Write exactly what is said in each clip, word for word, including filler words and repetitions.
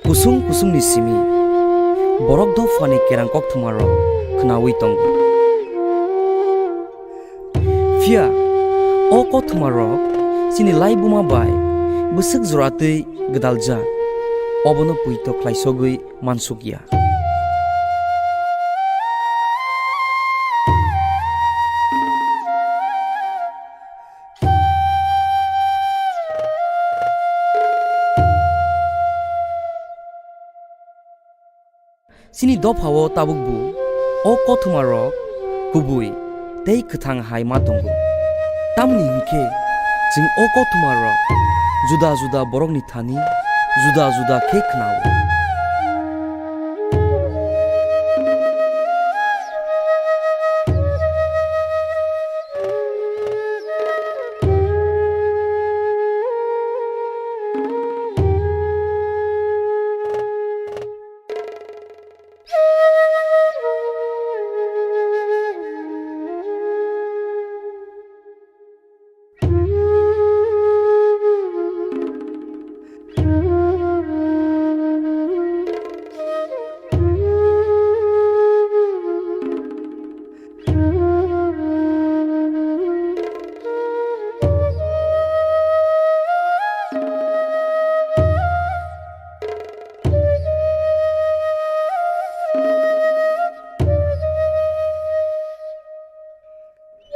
Kusung kusungni simi borok dophani kerang kokthumarok khnaui tongo. Phiya o kokthumarok chini laibuma bai bwswk joratwi gwdaljak, obono poito khlaisogwi mansukya. Chini dophao tabukbo o kothoma rok kubui tei kwthang hai ma tongo. Tamoni hinkhe chwng o kothoma rok juda juda borokni thani juda juda khe khnao.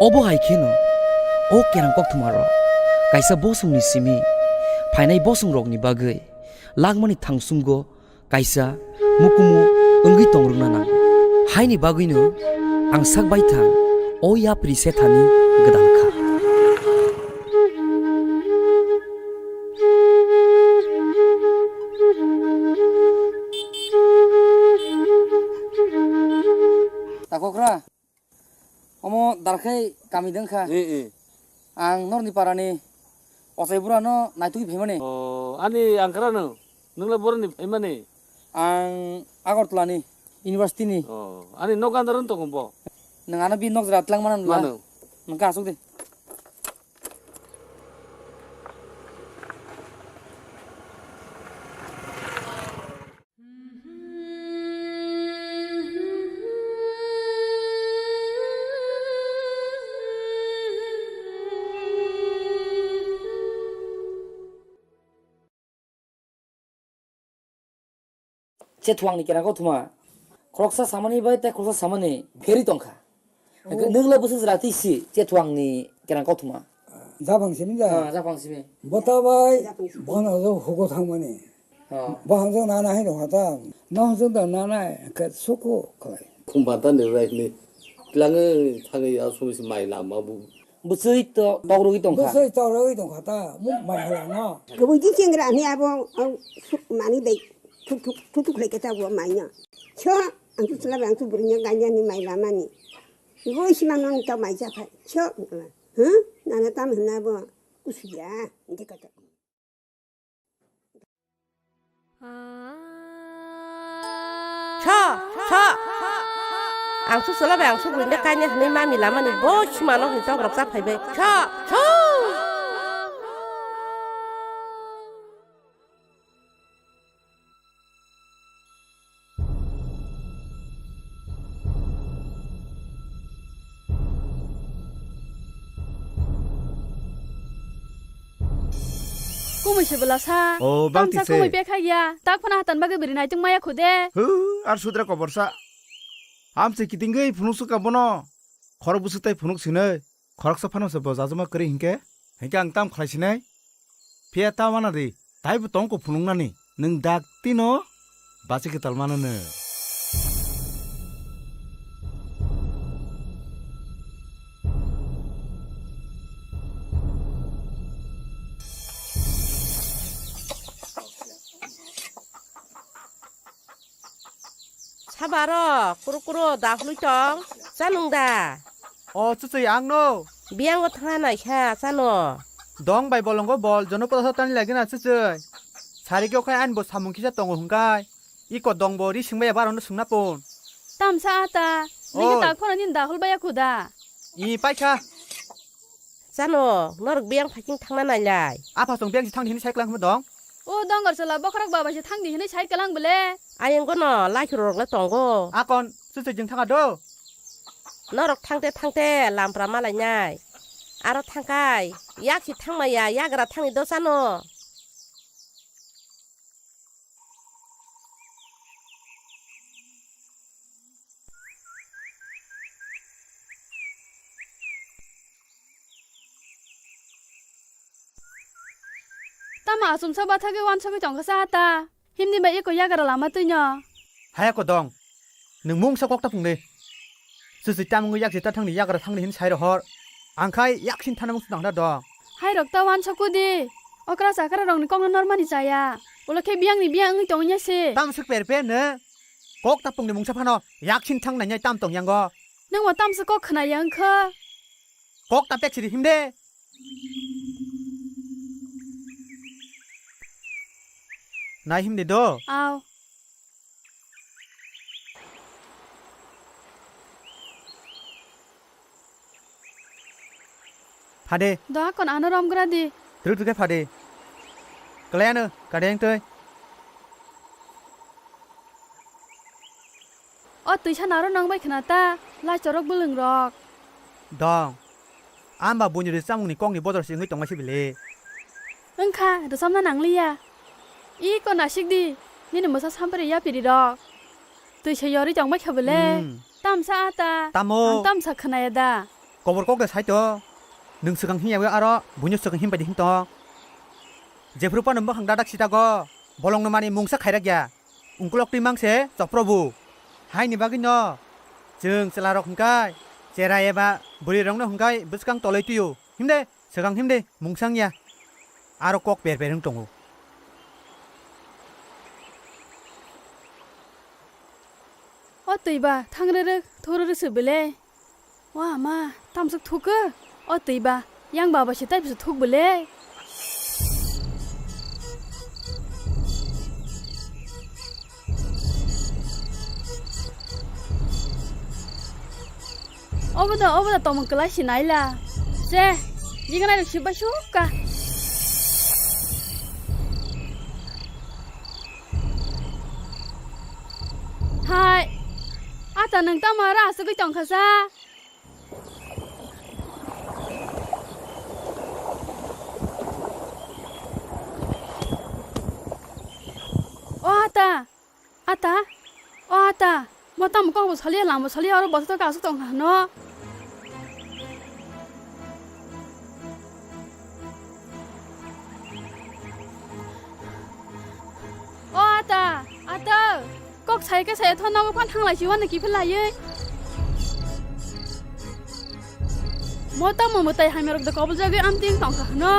Obo hai kheno o kerang koktwma rok kaisa bosongni simi phainai bosong rokni bagwi langmani thangsungo kaisa mukumu wngwi tongrwkna nango. Haini bagwino ang sak baithang o yapri sethani gwdal kha. Takokra. Omo darkhai kami dengkha. Eh, eh. Ang norni parani ochai burano naitugwi phaimani. Oh, ani angkara no? Nungla boroni phaimani? Ang Agartala ni, university ni. Oh, ani nok andar wng tongo bo? Nung ano bi nok jora tlang mano nula. Mano. Nungka asuk de. Chethuangni kera kothoma. Khoroksa samani bai tei khoroksa samani pherwi tongkha. Oh. Nwngla bwswk jwra twi si Chethuangni kerang kothoma. Japhang simi da? Ah, japhang simi. Bota bai, japhang simi. Bono jo hugo thangmani. Ah. Bohang jo nana hai rokha ta. Nohong jo da nana ke suku khlai. Khumba ta ni rai ni. Tlangwi thangwi aswk si mai lama bu. Bwswk to tokrogwi tongkha. Bwswk tokrogwi tongkha ta, mu mai hala no. Kubui di chengra ni abo, au, suk mani dai. Thuk thuk, thuk thuk khlai khe ta bo mai no. Cho, ang tu chwla bai ang tu bwrwi no gaina ni mai lama ni. Bo isi ma nang ta mai cha phai. Cho, huh? Nana tam hna bo. Kusuya, de kata. Cho, cho. Ang su sala bai ang su buine kaine hwnwi mami lamani bo sima nokni tok rok cha phaibai. Cho, cho. Kumui se bwlasa. O, bang tamsa tise. Kumui pekha ya. Tak phana hatan bagwi bwrwi naitung maya khude. Hu, ar sudra koborsa. Amse kitingwi phunuk suka bono. Khorok busu tai phunuk sinai. Khoroksa phano se bo jajama kwrwi hinkhe. Hinkhe ang tam khlai sinai. Phiya ta wana di. Taibo tongko phunuknani. Nwng dak tino. Bachi kwtal mano no. Sabaro, kuro kuro, da hului tong, chanung da? O, chuchwi ang no. Biyango thangna naikha, chano. Dong bai bolongo bol, jono podo tani lagi na chuchwi. Sari khe okhai ani bo samung kisa tongo hwnkhai. Iko dongbo ri singbai abo arokno swngna pon. Tamsa ata, nini oi. Tak phano nini dahul baya khuda. I paikha. Chano, norok biyang phaiking thangna nailai. Apha chwng biyang si thang hini sai klang dong. O dongor chwla bokhorok baba se thang di hinwi sai kwlang bwle. Ayang gono laikhuru rok le tongo. Akon, se se jeng thanga do. Norok thangte thangte lampra malainai. Aro thangkai, yak si thangmaya, yagra thangni do chano. Tamo achomsa bathagwi wansogwi tongkha sa ta. Himni bai eko yagra lama twino. Haya ko dong. Nwng mungsa kok ta phungdi. Sisi tamungwi yak jeta thangni yagra thangni hin sai rohor. Angkhai yaksin thana mung sudang da dong. Hai rok ta wansokudi. Okra chakra rokni kokno normani chaya. Ulo khe biyangni biyang wngwi tongya se. Tam suk per per no. Kok ta phungdi mungsa phano yaksin thang nai tam tong yango. Nwng wa tamsa kok khna yang kha. Kok ta pek siri himde. Nai himde do. Aw. Phade. Do akon ano romgra di. Truk truk phade. Klayano kadeng tui. O twisa naro nang bai khna ta, lai chorok bwlwng rok. Dong. Amba buini rwchapmungni kokni bodol se wngwi tongma se bile. Wngkha, rwchapna nangliya. I ko nasik di, nini mwsa sampari yapiri rok. Twisa yorwi tongma khe bile. Hmm. Tamsa ata. Tamo. Ang tamsa khnaya da. Kobor kok de saito. Nwng swkang himya aro buino swkang himbai di himtong. Jephru pano mwkhang dadak sitago. Bolongno mani mungsa khairak ya. Ungkulok twi mang se chopro bu. Haini bagwi no chwng chwla rok hwnkhe chera eba bwrwi rok no hwnkhe bwskang toloi twi o. Himde, swkang himde, mungsang ya. Aro kok per per wng tongo. O twi ba, thang rwrwk, thok rwrwk se bwle. O ama, tamswk thukgo? O twi ba, yang baba se taibo se thuk bwle. Obo da, obo da tomon kwlai se naila. Se, jiknai rok se bai sukka. Hai, ata nwng tamo aro asugwi tongkha sa? O ata, ata, o ata, mo tamo kok bo saliya, lama bo saliya, oro bwswk aswk tongkha hwno. O ata, ata, kok sai khe sai tho nogo phan thanglai si wano kiphil laiwi. Mo tamo mwtai hamya rok da kobol jagwi amting tongkha hwno.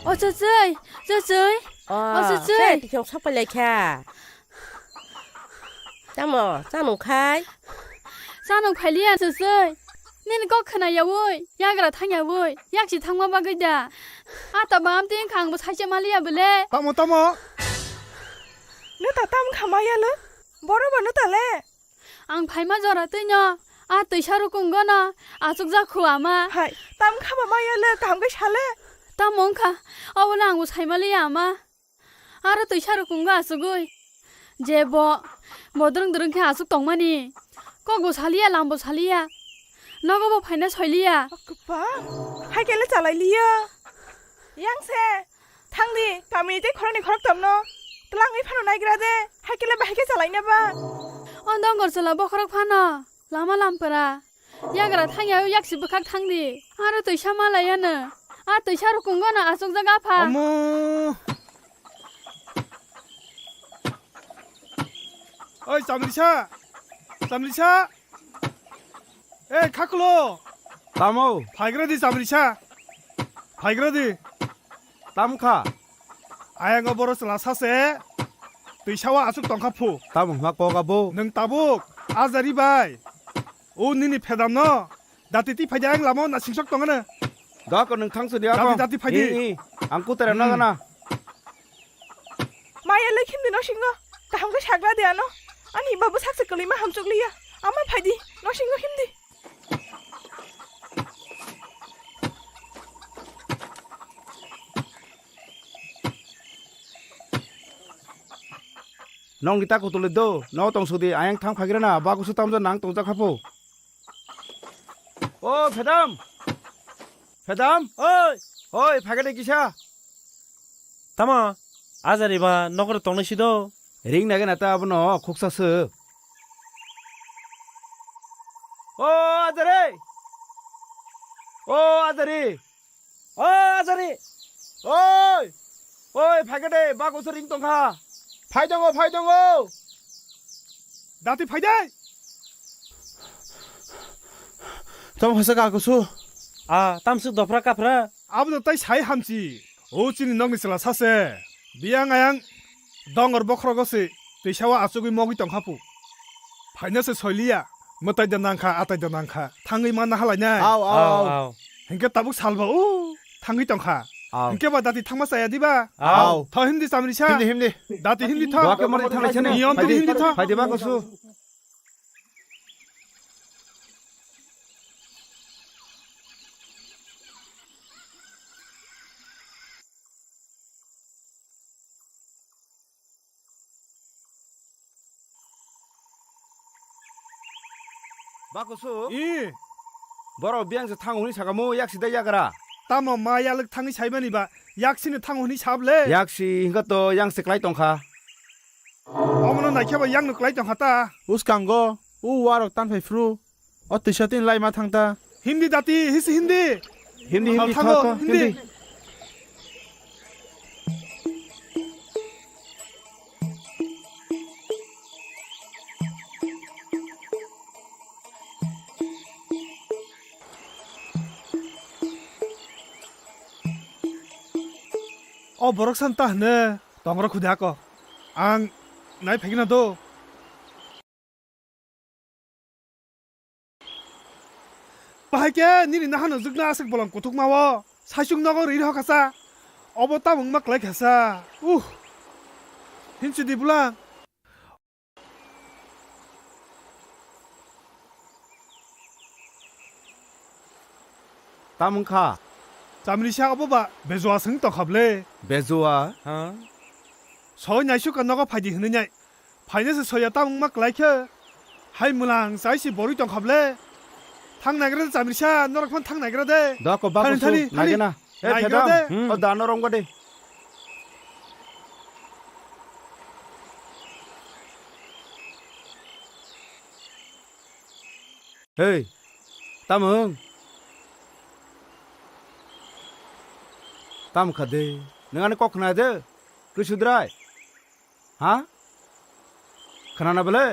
O chachai, chachai. O, o chachai. Chai tikhok sapai lai kha. Tamo, chanung khai? Chanung phailiya, chachai. Nini kok khna yaui, yagra thang yaui, yaksi thangma bagwi da. Ata bam tin khang bo saise maliya bole. Tamo, tamo. Neta tam khamaya lo. Boro ba neta le. Ang phaima jora twino, a twisa rukungo no, achukjak khu ama. Hai, tam khama maya le, kaham khe sale. Tamo wngkha, obo le ang bo saimaliya ama. Aro twisa rukungo achugwi. Je bo, bodrwng drwng khe achuk tongmani. Kok bo saliya, lam bo saliya. Nogo bo phaina soiliya. Kwpa, hai khe le chalai liya. Yang se. Thangdi, kami tei khoroknwi khoroktomno twlangwi phano naigra de, hai khe le bahai khe chalaina ba? O dongor chwla bokhorok phano lama lampra yagra thangya yaksi bwkhak thangdi. Aro twisa malaiya no, a twisa rukungo no achukjak apha. Omo! Oi, Chamrisa! Chamrisa! Ei, Khakulo! Tamo? Phaigra di, Chamrisa! Phaigra di! Tam kha? Ayang o boro chwla sa se, twisa o aswk tong kha phu. Tamo hwnma kok abo? Nwng tabuk, a jari bai. O nini phedam no, dati ti phai di, ayang lama o nasing sok tong ano. Dako nwng thang sudi ako. Dati, dati phai di. I, i, ang kutera Hmm. nagana. Maya le khim di no singo. Kaham khe sagra de ano. Ani babo sakse kwlwima hamchuk liya. Ama phaidi, nosingo himdi. Nong gita kutulwi do, no tong sudi, ayang thang phagira na, bakusu tamja nang tongja khapu. O, phedam! Phedam! Oi! Oi, phagade kisa? Tamo, ajari ba nokre tongnai sido? Ring nage nata abono khuksa se. O, ajari! O, ajari! O, ajari! Oi! Oi, phaikade, bakusu ring tongkha. Phai tongo, phai tongo. Dati phai dai. Tamo hasa ka kusu. A, tamsuk dopra kapra. Abo no tai sai hamchi. O chini nokni chwla sase. Biyang ayang dongor bokhrogo se. Twisao achugwi mogwi tongkha pu. Phaina se soiliya. Mwtai da nangkha, atai da nangkha. Thangwi manna halainai. Au, au, au. Hinkhe tabuk salbo o thangwi tongkha. Au. Hinkhe ba dati thangma chaya diba? Au. Tho himdi chamrisa. Himdi, himdi. Dati himdi tho. Bua khe mari thanglai sene. Niyom tini himdi tho. Phaidi ba kusu. Bakusu? I. Borok biyang se thango hwnwi sakamu, yak sida yagra. Tamo ma yalwk thangwi saimani ba, yak sini thango hwnwi sable? Yak si hwnkha to yang se klai tongkha. Omono naikhe ba yang no klai tongkha ta. Uskango, u warok tanphai phru. O twisa tini laima thang ta. Hindi dati, hisi hindi. Hindi, hindi, thango, tho, tho, hindi. Hindi. O borok san ta hwne tongrok khudi ako. Ang nai phagina do. Bahai khe nini nahano jwkna aswk bolong kuthukma o. Saichung nogo ri rw kha sa. Obo tamo wngma klai kha sa. Uh. Hinchidi bwla. Tamo wngkha? Chamrisa obo ba Bejua swng tongkha ble. Bejua? Ha? Soi naisuk ka nogo phaidi hwnwi nai. Phaina se soya tamo wngma klai khe. Hai mwlang chai si borwi tongkha ble. Thang naigra de Chamrisa, norok phan thang naigra de. Doko ba thani, kusu, thani, thani. Naigra na. Eh, naigra phedam. De. Hmm. O dano romgo de. Hei, tamo wng? Tamo kha de? Nwng ani kok khna de? Kwi sudrai? Ha? Khna na bole?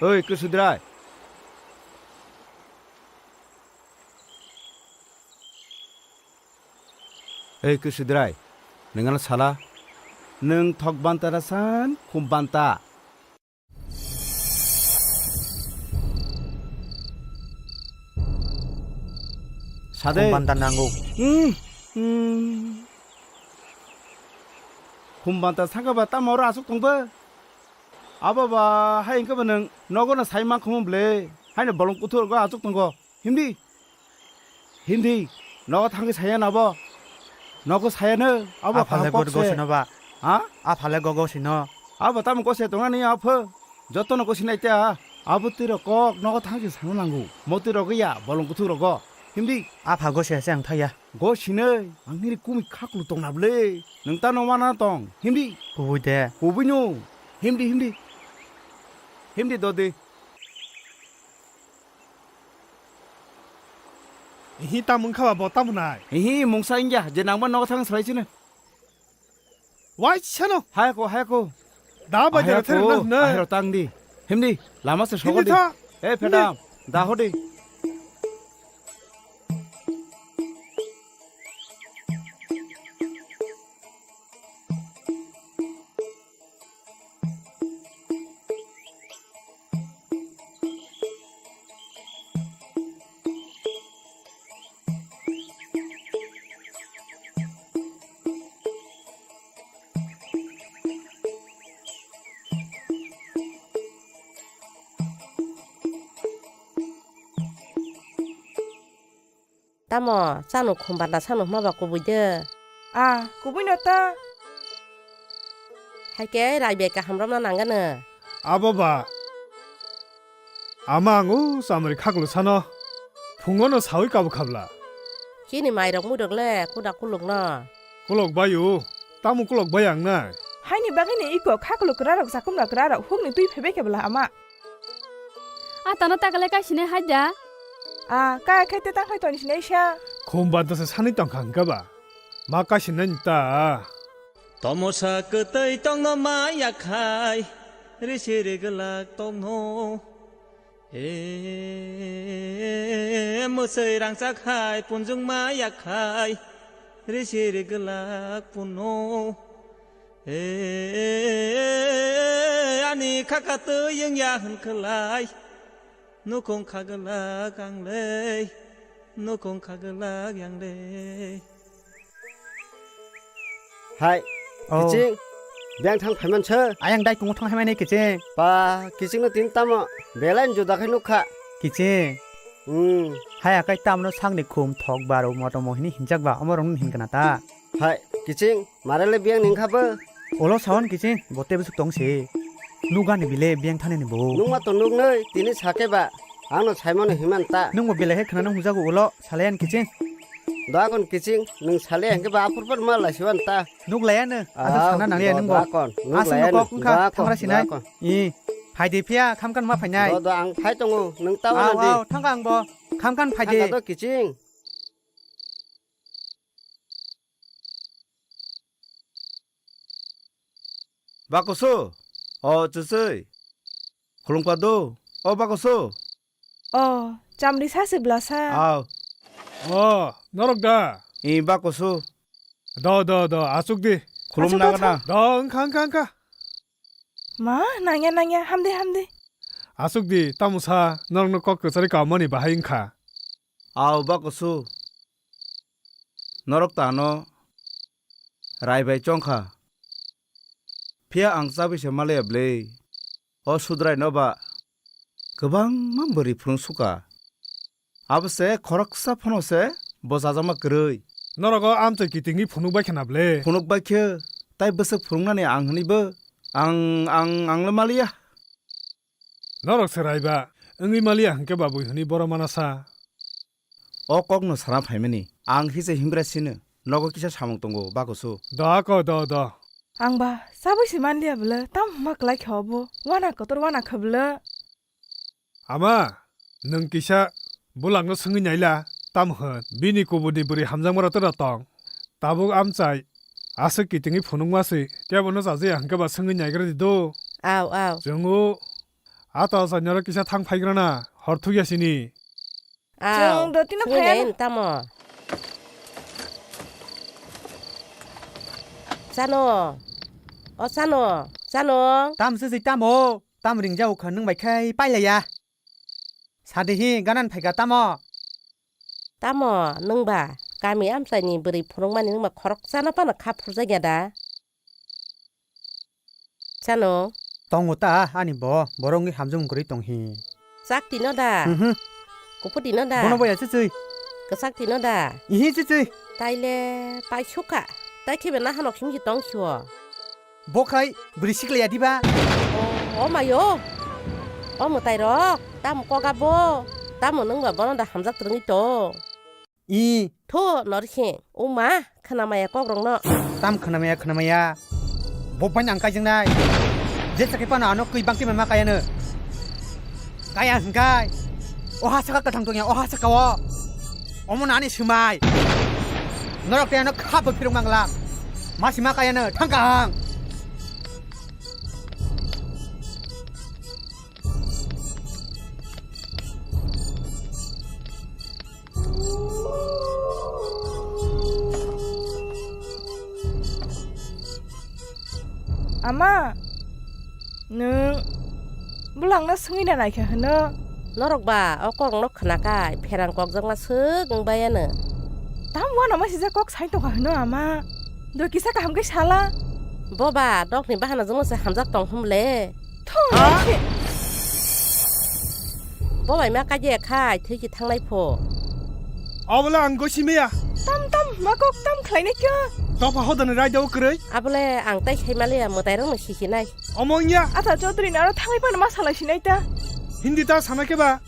Oi, kwi sudrai? Ei, kwi sudrai, nwng ano sala? Nwng thok banta da san, khum banta? Sade. Khum banta nango. Hmm, hmm. Khum banta saka ba tamo oro aswk tong ba? Abo ba hai hwnkhe bo nwng nogo no sai mankhumu ble. Haino bolong kuthur go aswk tongo. Himdi. Himdi. Nogo thangwi saya nabo. Nogo saya no. Abo kaham kok se. Gosino ba. Ha? Aphale go gosino. Abo tamo gose tongani apho. Jotono gosinai ta. Abo twi rok kok nogo thangwi sana nango. Motwi rok ya bolong kuthur rogo. Himdi. Apha gose se ang thaya. Gosinai. Ang nini kumi khaklu tongna ble. Nwng tano wana tong. Himdi. Kubui de. Kubui no. Himdi, himdi. Himdi dodi. Ihi, tamo wngkha ba bo tamo nai? Ihi, mungsa wngya, je nangma nogo thang salai sino. Wai sano. Hai ko, hai ko. Da bai da thero na. Ahero tang di. Himdi, lama se sogo di. Himdi tha. Eh, phedam, da ho di. Tamo, chano khum banda sano hwnba kubui de. Ah, kubui no ta. Hai khe rai bai kaham romna nangano. Abo ba. Ama ang o chamri khaklo sano. Phungo no sawi kabu khabla. Chini mairok muirok le kuda kuluk no. Kulok bai o. Tamo kulok bai ang nai. Haini bagwi ni iko khakluk kwrarok chakumra kwrarok hukni twi phaibai khe bwla ama. A tano takale kai sinai hai da. A kai khai te tang khai toni sinai sa. Khum ba dasa sani tong kha hwnkha ba. Ma kai sinai ta. Tomosa kwtwi tongno ma yakhai. Risi rigwlak tongno. E, mwswi rangchak hai punjung ma yakhai. Risi rigwlak puno. E, ani khaka twi wngya hwn khwlai. Nukhung khagwlak ang lei. Nukhung khagwlak yang lei. Hai, oh. Kiching, biyang thang phaiman sir. Ayang dai kungo thang hai mani kiching. Pa, kiching no tin tamo, belai ni juda khai nukha. Kiching. Hmm. Hai akai tamno sakni khum thok baro moto mohini hinjak ba, omo rong hin kana ta. Hai, kiching, mare le biyang ning kha bo. Olo sawan kiching, bote busuk tong si. Nugani bile biyang thani ni bo. Nungma to nugnoi, tini sake ba, angno saimano himan ta. Nungbo belai he khana nung hujago olo. Salaiyan kiching. Doakon kiching, nwng salaiya hwnkhe ba aphur phur ma laisiwan ta. Nuk laiya no, aswk sana nangliya nwng bo. Doakon, nuk aswk laiya no kok wngkha, thangra sinai. I, phaidi phiya, khamkan ma phainai. Do, do, ang phai tongo, nwng ta wana di. Aw, thangka ang bo, khamkan phaidi. Thangka do kiching. Bakusu, o chuchwi. Khulumkha do, o bakusu. O, chamri sa se bwlasa. Aw. O, norok da? I, bakusu. Do, do, do, asuk di. Khulum asuk nang do, na. Do, wngkha, wngkha, wngkha. Ma, nangya, nangya, hamdi, hamdi. Asuk di, tamo sa, norokno kok kwchari kaumani bahai wngkha. Aw, bakusu. Norok ta ano rai bai chongkha. Phiya ang chabwi se malaya bwle. O Sudrai no ba kwbangma bwrwi phunuk suka. Abo se khoroksa phano se bo chajakma kwrwi. Norok o amchai kitingwi phunuk bai khna bwle. Phunuk bai khe tai bwswk phunuknani ang hwnwi bo ang, ang, ang le maliya. Norok se raiba wngwi maliya hwnkhe ba bui hwnwi borok mana sa. O kokno sana phaimani. Ang hise himgra sino. Nogo kisa samung tongo, bakusu. Do ako, do, do. Ang ba chabwi se manliya bwle, tamo hwnma kwlai kha obo. Wana kotor wana kha bwle. Ama, nwng kisa bulangno swngwi naila, tamo hwn? Bini kubuni bwrwi hamjakma rok tera tong. Tabuk amchai aswk kitingwi phunukma se, kebono chajaya hwnkhe ba swngwi naigra di do. Aw, aw. Chwng o a ta chainaro kisa thang phaigrana, hor thukya sini. Aw, chwng do tino swngwi phaiya nai no. Tamo. Chano. O chano, chano. Tam se jai tamo. Tam ringjao kha nwng bai khai pailaiya. Sadi hi ganan phaika tamo. Tamo nwng ba kami amchaini bwrwi phunukmani nwng ba khoroksa no phano kha phurjakya da? Chano. Tongo ta ani bo, borok wngwi hamjwng kwrwi tong hi. Chak tino da? Mhm. Kuphu tino da? Bono boya chichwi. Kwchak tino da? Ihi chichwi. Taile paisukha. Tai khibe nahanok simi tong sio. Bo khai bwrwi siklaya diba? O, o mayo. O mwtai rok, tamo koga bo? Tamo nwng ba bono da hamjak twrwngwi tong? I. Tho, Norsing, o ma, khwnamaya kokrokno. Tam khwnamaya, khwnamaya. Bo bai nang kaijaknai. Je sakhe pano ano kwi bangti ma kayano. Kaya hwnkhe. O ha saka kwthang tongya, o ha saka o. Omo nani swmai. Norok tei ano kha bo phirok mangla. Ma sima kayano, thangka ang. Ama, nwng bwlangno swngwi da naikha hwno? Norok ba o kokno khwnakhai pherang kokjakma swk wng baiano. Tam uanama sijak kok sai tongkha hwno ama? Do kisa kaham khe sala. Bo ba dokni bahanajwkno se hamjak tong hwnle. Thung. Ha? Naikhe. Bo bai ma kaiya khai thwi ki thanglai pho. Obole ang gosi meya. Tam tam ma kok tam khlainai kya? Topha hodani raida o kwrwi. Abole ang tai sai maliya mwtai rok no sisi nai. Omo wngya. Ata Chaudhary naro thangwi pano ma salai sinai ta. Hindi ta sana khe ba?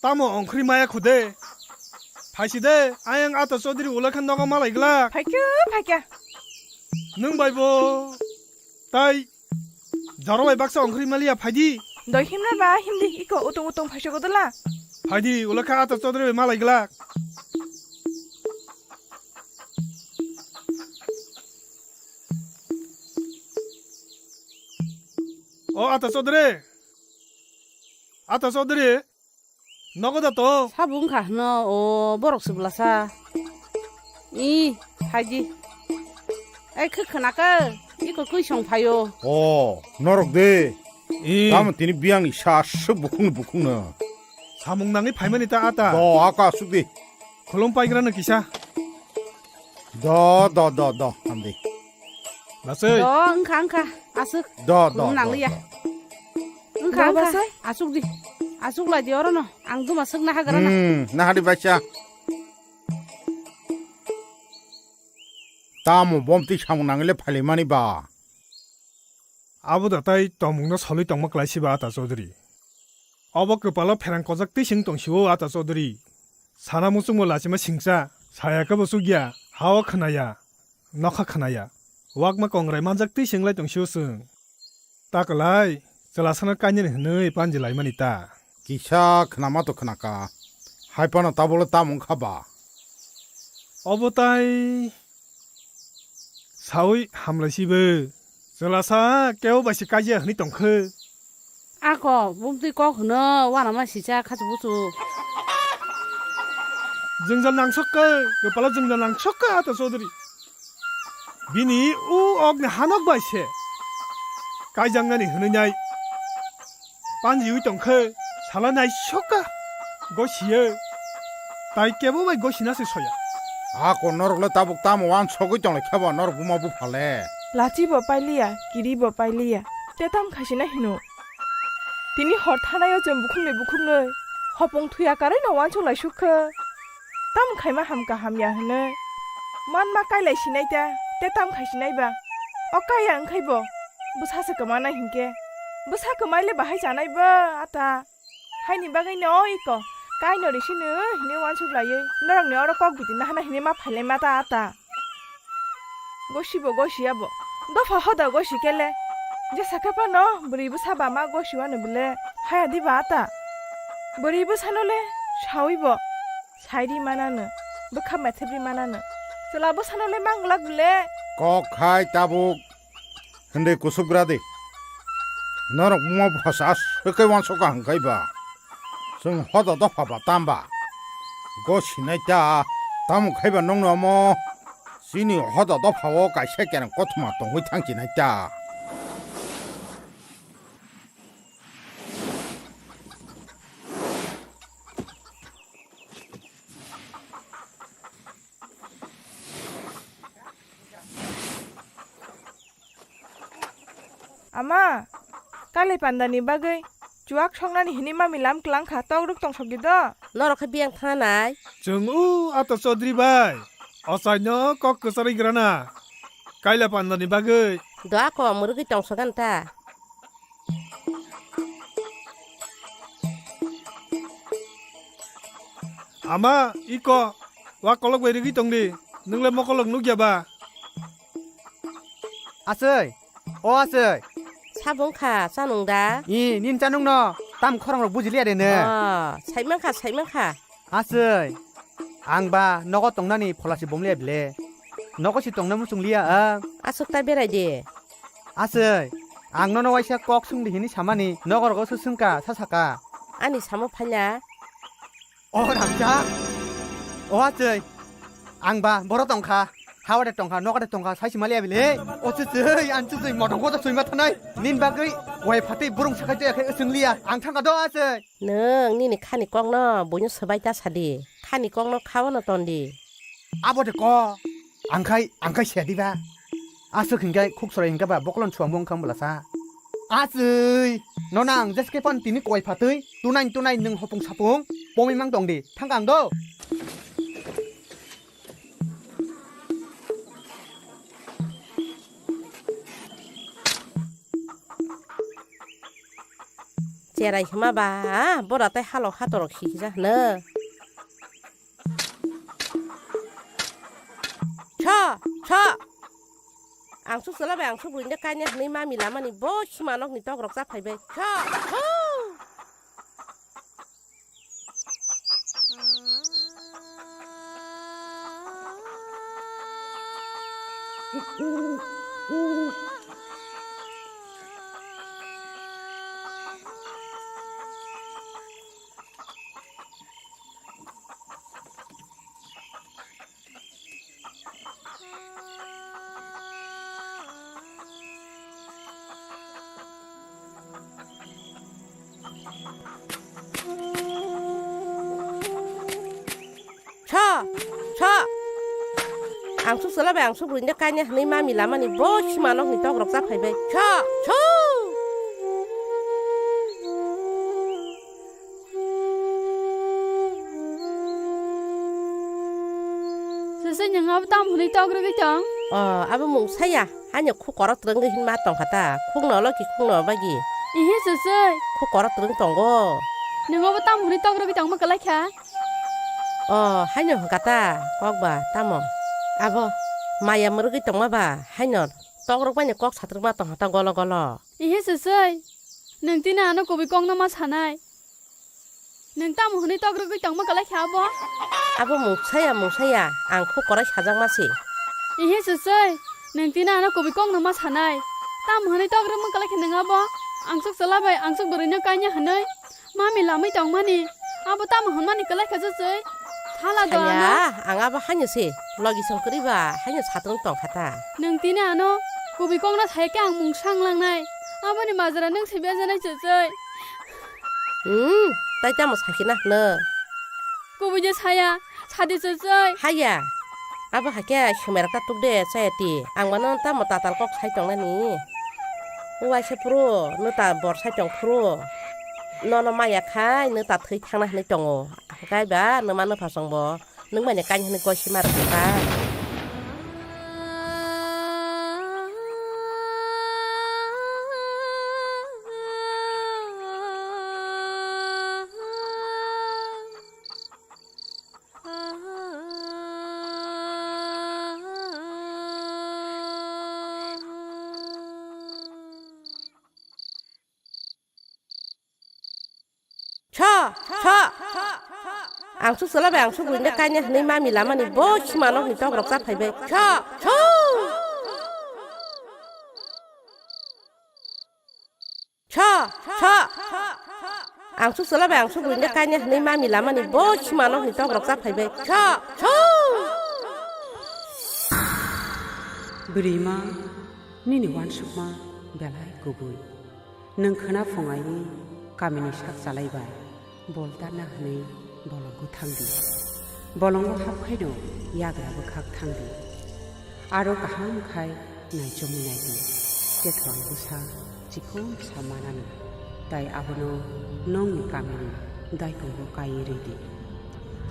Tamo ongkhri maya khude? Phaisi de, ayang Ata Chaudhary ulakha nogo malai glak. Phaikhe, phaikhe. Nwng bai bo tai jaro bai baksa ongkhri maliya phaidi. Doi himna ba himdi iko utung utung phaisi godala. Phaidi ulakha Ata Chaudhary bai malai glak. O Ata Chaudhary. Ata Chaudhary. Nogo da to? Sabo wngkha hwno, o borok se bwlasa. I, phaidi. Ai, khe khwnaka, iko kwi song phaio. O, norok de. I. Tamo tini biyangni sa aswk bukhukno bukhukno. Samung nangwi phaimani ta ata. Do, aka aswk di. Khulum paigrano kisa. Do, do, do, do, hamdi. Basai. Do, wngkha, wngkha, aswk. Do, do, do, nangliya. Do. Wngkha, do, wngkha, basai. Aswk di. Aswk lai di orono. Ang duma swkna hagra na. Hmm, nahadi baisa. Tamo bomtwi samung nangile phalimani ba. Abo da tai tongmungno solwi tongma klaisiba Ata Chaudhary. Obo kwpalo pherang kojak twi seng tongsio Ata Chaudhary. Sana muchungmo lachima singcha, saya khe bo chukya, ha-o khwnaya, nokha khwnaya. Wakma kongrai manjak twi seng lai tongsio chwng. Ta kwlai, chwlasano kainani hwnwi panji laimani ta. Kisa khwnama to khwnaka, hai phano tabukle tamo wngkha ba? Obo tai saui hamlaisibo. Chwlasa kebo bai se kaiya hwnwi tongkhe. Ako, bumtwi kok hwno, uanama sisa khachu buchu. Jwngjal nangsokka, kwpalo jwngjal nangsokka Ata Chaudhary. Bini u okni hanok bai se kaijaknani hwnwi nai panjiwi tongkhe, sala naisokka gosiye, tai kebo bai gosina se soya. Ako norok le tabuk tamo uansogwi tonglaikha ba norok buma bupha le? Lachi bo pailiya, kiri bo pailiya, te tam khaisina hino. Tini hor thanaio chwng bukhuknwi bukhuknwi hopong thuya karwi no uansuk lai sukha. Tam khaima ham kaham ya hwnwi manma kailai sinai ta, te tam khai sinai ba. O kaya wngkhai bo bwsa se kwmana hinkhe, bwsa kwmai le bahai chanai ba ata. Haini bagwi no iko kaino risino hini uansuk laiwi norokni oro kok biti nahana hini ma phailai ma ta ata. Gosibo gosiya bo. Dopha hoda gosi kele. Jesa khe phano bwrwi bwsa ba ma gosiwano bwle haya diba ata. Bwrwi bwsano le sawi bo. Sairi manano. Bwkha methebri manano. Chwla bwsano le manglak bwle. Kok khai tabuk. Hwnwi kusubgra di. Norok buma bupha se aswk khe uansukha hwnkhai ba? Chwng hoda dopha ba tamba? Gosinai ta, tamo khai ba nokno omo chini hoda dopha o kaisa kereng kothoma tongwi thang chinai ta. Ama, kali pandani bagwi chuak songnani hini mami lam klang kha, tok rwk tong sokdi do. Norok khe biyang thangnai? Chwng o Ata Chaudhary bai, ochaino kok kwcharwi grana. Kaila pandani bagwi. Do ako mwrwgwi tong sogan ta. Ama, iko, wa kolok bai rigwi tongdi, nwng le mokolok nukya ba? Aswk, o aswk. Sabo wngkha, chanwng da? I, nini chanwng no, tam khorang rok bujiliya de ne? Oh, saimankha, saimankha. Aswk, ang ba nogo tongnani pholasi bomliya bile. Nogo si tongna muchungliya ang. Aswk ta berai de. Aswk, ang nono waisa kok swngdi hini samani nogorogo se swngka sa saka. Ani samo phaila. O rangchak, o achai, ang ba boro tongkha. Hawa de tongkha, nogo de tongkha, sai si maliya bile. O chwchwi, ang chwchwi, motong kotor swima thanai. Nin bagwi, wai phatwi burung sakai to yakhai swng liya. Ang thangkha do achai. Nwng nini khani kokno buino swbai ta sadi. Khani kokno khaono tondi. Abo de ko. Ang khai, ang khai siya diba. Aswk hinkai khuk sorai hinka ba bokolon suang bong khang bwlasa. Achai. Nona ang jeske pan tini koi phatwi. Tunai, tunai nwng hopung sapung. Pomimang tongdi. Thangkha ang do. Cherai hima ba, bora tai halok hatorok si hija hwno. Cho, cho. Ang suk sala bai ang suk buini kaina hwnwi mami lamani bo sima nokni tokrok cha phaibai. Cho, cho. Cho, cho. Ang suk sala bai ang suk buini kaina hwnwi mami lamani bo sima nokni tokrok cha phaibai. Cho, cho. Sese, nwng abo tamo hwnwi tok rwgwi tong? O, abo mung saya. Haino khuk korok twrwngwi hinma tongkha ta. Khukno loki khukno bagi. Ihi, sese. Khuk korok twrwng tongo. Nwng abo tamo hwnwi tok rwgwi tongma kwlai kha? O, haino hwnkha ta. Kok ba tamo? Abo maya mwrwgwi tongma ba haino tok rwkmani kok satrwkma tongkha ta golo golo. Ihi, sese. Nwng tini ano kubui kokno ma sanai? Nwng tamo hwnwi tok rwgwi tongma kwlai kha abo? Abo mungsaya, mungsaya, ang khuk korai sajakma se. Ihi, sesoi, nwng tini ano kubui kokno ma sanai? Tamo hwnwi tok rwgma kwlai kha nwng abo? Angsuk chwla bai angsuk bwrwino kaina hwnwi mami lamwi tongmani, abo tamo hwnmani kwlai kha, sesoi? Sala do ano. Haya, ang abo haino se, logi song kwrwi ba, haino satung tong kha ta. Nwng tini ano kubui kokno sai khe ang mungsa wng langnai. Aboni majra nwng se bejanai, sesoi. Hmm, tai tamo sakina hwno? Kubui je saya, sadi, sesoi. Haya, abo hakhe sumai rok ta tuk de, chaya ti. Ang mano tamo tatal kok sai tongnani. Waisa phuru, nwta bor sai tong phuru. Nono maya khai, nwta thwi thangna hwnwi tongo. Hwnkhe ba, nwma nwpha chwngbo. Nwng mani kain hwnwi goi sima rwkha. Cho, cho. Angsuk chwla bai angsuk buini kaina hwnwi mami lamani bo sima nokni tok rok cha phaibai. Cho, cho. Cho, cho. Angsuk chwla bai angsuk buini kaina hwnwi mami lamani bo sima nokni tok rok cha phaibai. Cho, cho. Bwrwima, nini uansukma belai kubui. Nwng khwna phungai kamini sak chalai bai bol tarna hwnwi bolongo thang di. Bolongo hap khaino yagra bwkhak thang di. Aro kaham khai naichomwi nai di. Tethwang bwsa chikon sa manani. Tai abono nokni kamini daikongo kaiwi rwi di.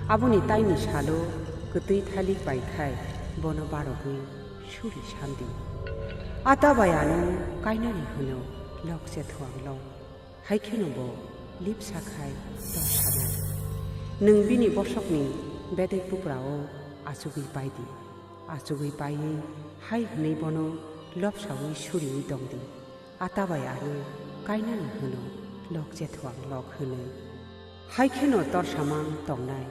Aboni taini salo kwtwi thalik bai khai bono barogwi suri sandi. Ata bai ano kainani hwno lok chethuang lok. Hai kheno bo lipsa khai tor sanai. Nwng bini bosokni bedek buprao achugwi pai di. Achugwi paiwi hai hwnwi bono lopsaui suriui tong di. Ata bai ano kainani hwno lok chethuang lok hwnwi. Hai kheno torsamang tongnai.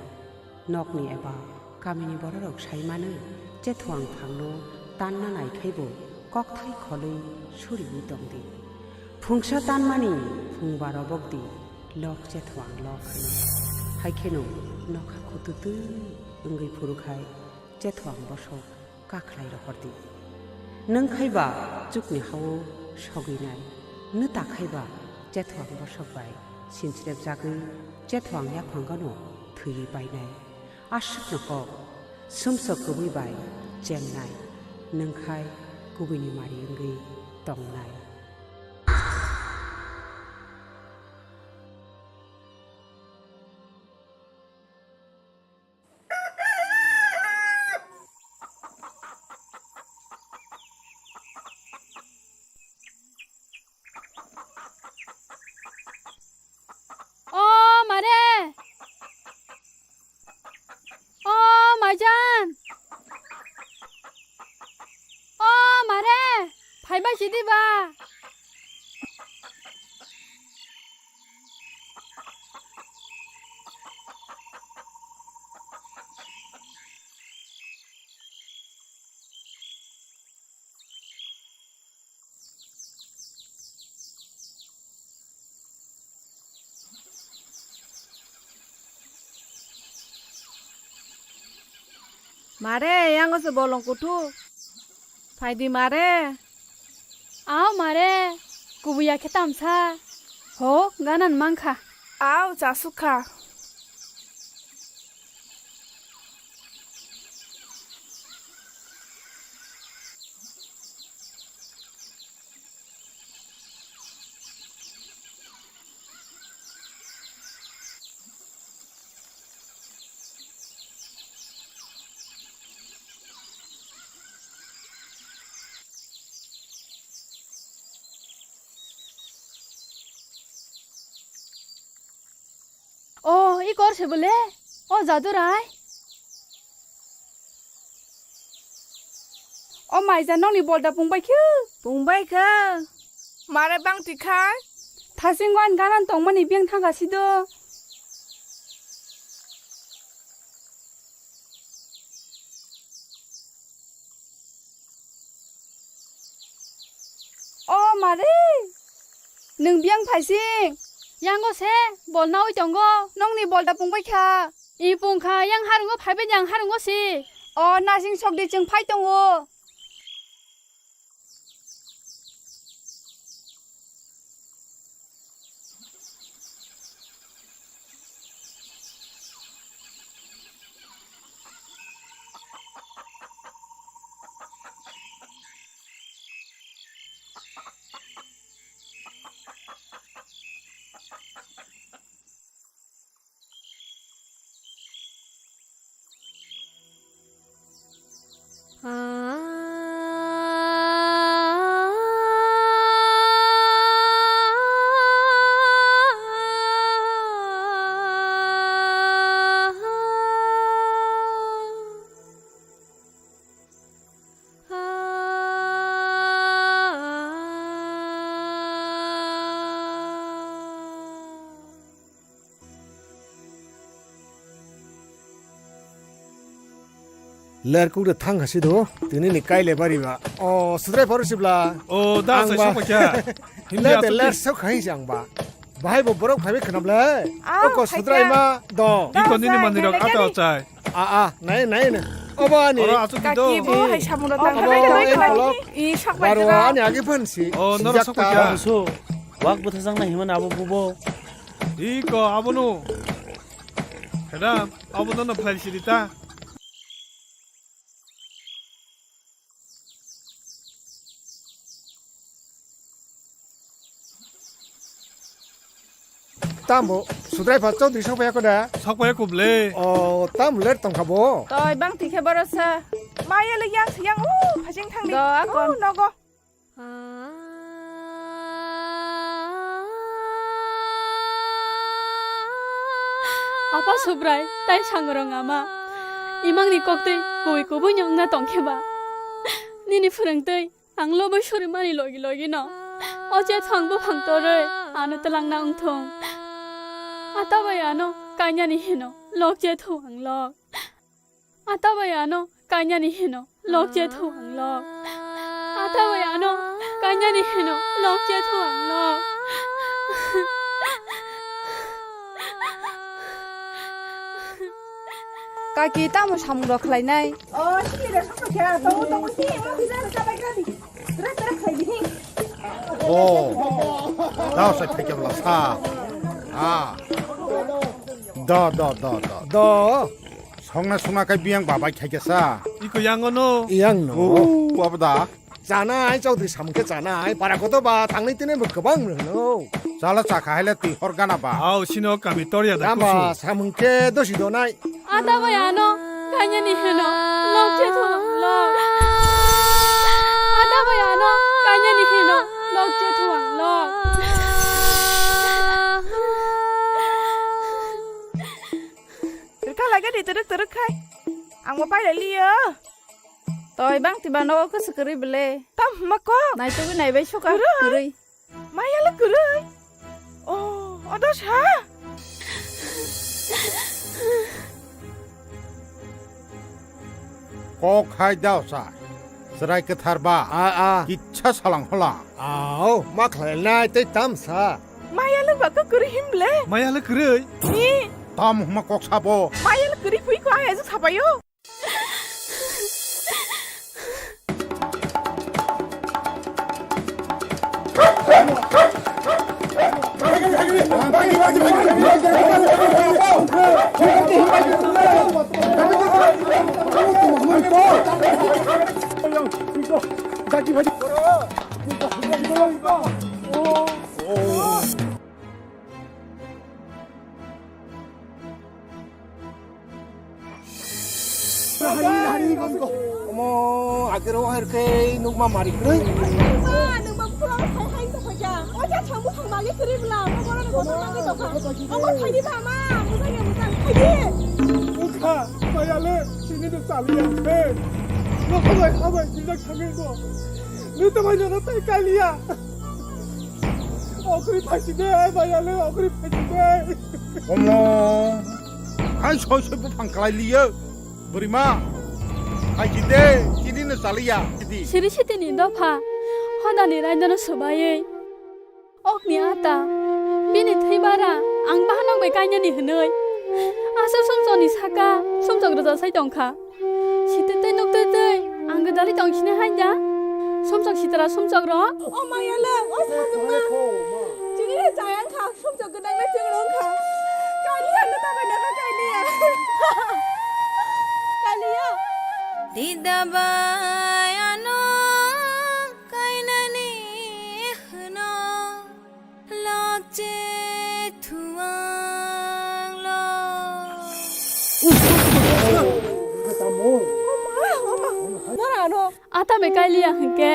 Nokni eba kamini bororok sai manwi chethuang phangno tanna nai khai bo kokthai kholwi suriui tong di. Phungsa tanmani phungba robok di lok chethuang lok hwnwi. Hai kheno nokha khututwi wngwi phuru khai chethuang bosok Bakhlai rohordi. Nwng khaiba chukni hao sogwinai, nw ta khaiba chethoang bosok bai sinchrepjagwi chethoang yaphang gano thwiwi painai. Aswkno kok, sumsok kubui bai chemnai, nwng khai kubuini mari wngwi tongnai. O mare! O maijan! O mare! Phaibai sidi ba! Mare, yango se bolong kuthuk. Phaidi mare. Aw mare, kubuya khe tamsa. Ho, ganan mankha. Aw, chasukha. O, i kor se bole? O Jadurai? O maija, nokni bolda pungbai khe? Pungbai khe. Mare bang tikhai? Thasing wan ganan tongmani biyang thangkha sido. O mare, nwng biyang phaising? Yango se, bol naui tongo. Nokni bolda pungbai kha? I pungkha, yang harungo phaibai di ang harungo si. O nasing sokdi chwng phai tongo. Ler kuk de thang hasi do, tini ni kai le bari ba. O, sudrai pharo sibla. O, da, ang sai ba. Sok paikha. Hindi ler de asuk ler di. Sok khai jang ba. Bahai bo borok phaibai khnam le. Au, oko phai sudrai kha. Ma do. Iko nini manwi rok ata chai. A, a, nai, nai, nai. Obo ani. Oro asuk di do. Kaki bo hai samung rok tang khai. Obo, khai, khai, khai. I sok bai. Baro jora. Ani agi phan si. O, norok sok paikha. Busu. Wak bwthajak na himani abo bubo. Iko abono. Khedam, abo nono phlai sidi ta. Tambo, sudrai pha Chaudhary sok paya ko da? Sok paya ko ble. O, tam ler tong kha bo. Toi bang tikhe boro sa. Maya le yang yang u phajing thang di. Do akon. U nogo. Apa Subrai, tai sangrong ama. Imangni koktwi kubui kubui nyongna tongkhe ba. Nini phwrwngtwi ang lobwi surimani logi logi no. O chethoang buphang torwi ano twlangna wngthung. Atabai ano kanyani hino lok chethoang lok. Atabai ano kanyani hino lok chethoang lok. Atabai ano kanyani hino lok chethoang lok. Kaki tamo samung rok khlainai? Oh, sini rok samung khe, tongo, tongo, sini, tongo, sini, rok chabai kani. Rek, rek, khlai di. Oh, dao sa thai khe bla sa. Ah. Do, do, do, do. Do. Songna songna kai biyang babai khai khe sa. Iko yang ono. Yang no. Oh, abda. Chanai, Chaudhary samung khe chanai. Para koto ba, tangni tini bo kwbang rwno. Chala chakha haile twi hor gana ba. Au, sino kami torya da. Tamba kusu. Samung khe dosi donai. Ada bai ano, kanya ni heno, lok che thuang lok. Ada bai ano, kanya ni heno, lok che thuang lok. Rwkha lagani twrwk twrwk khai. Ang bo pai lai liyo. Toi bang tiba nogo khe swkwrwi bele. Tam hwnma kok. Naitugwi naibai suka kwrwi. Kwrwi. Maya le kwrwi. Oh, odo sa. Kok hai dao sa. Chwrai kwthar ba. A, a. Kitsa salang holang. Ao, ma khlai nai tei tam sa. Maya le ba kok kwrwi him bele. Maya le kwrwi. Ni. Tam hwnma kok sabo. Maya le kwrwi pui ko ai ajuk sabayo. Omo, agero herke nukma mari kroi. Ma, nukma pura hai hai to khoja. Oja thamu thang magi kroi bla, mo boro ni kotor magi to kha. Omo khaidi ba ma, mujang ya mujang khaidi. Ukha, mayale, sini de saliya khe. Nokho bai khabai, sini de khangi bo. Ni to bai jana tai kaliya. Okri phaisi de, mayale, okri phaisi de. Omo, hai soi soi buphang kalai liyo. Bwrwima, hai khe de, chini no chaliya, chini. Siri sitini dopha, hodani raidano swbaiwi. Okni ata, bini thwi bara, ang bahanok bai kainani hwnwi. Aswk sumsokni saka, sumsok rwjak sai tongkha. Sitwi tei nuktwi twi, ang gwdalwi tong sini hai da. Sumsok sitra sumsok rok. O maya le, o sajwkma. Chini le chayang kha. Sumsok gwdang le chwng rwng kha. Kaliya no tabai no kha kaliya. Kaliya. Dida bai ano kainani hwno lokche thuang lo. Nora ano. Ata be kailiya hwnkhe,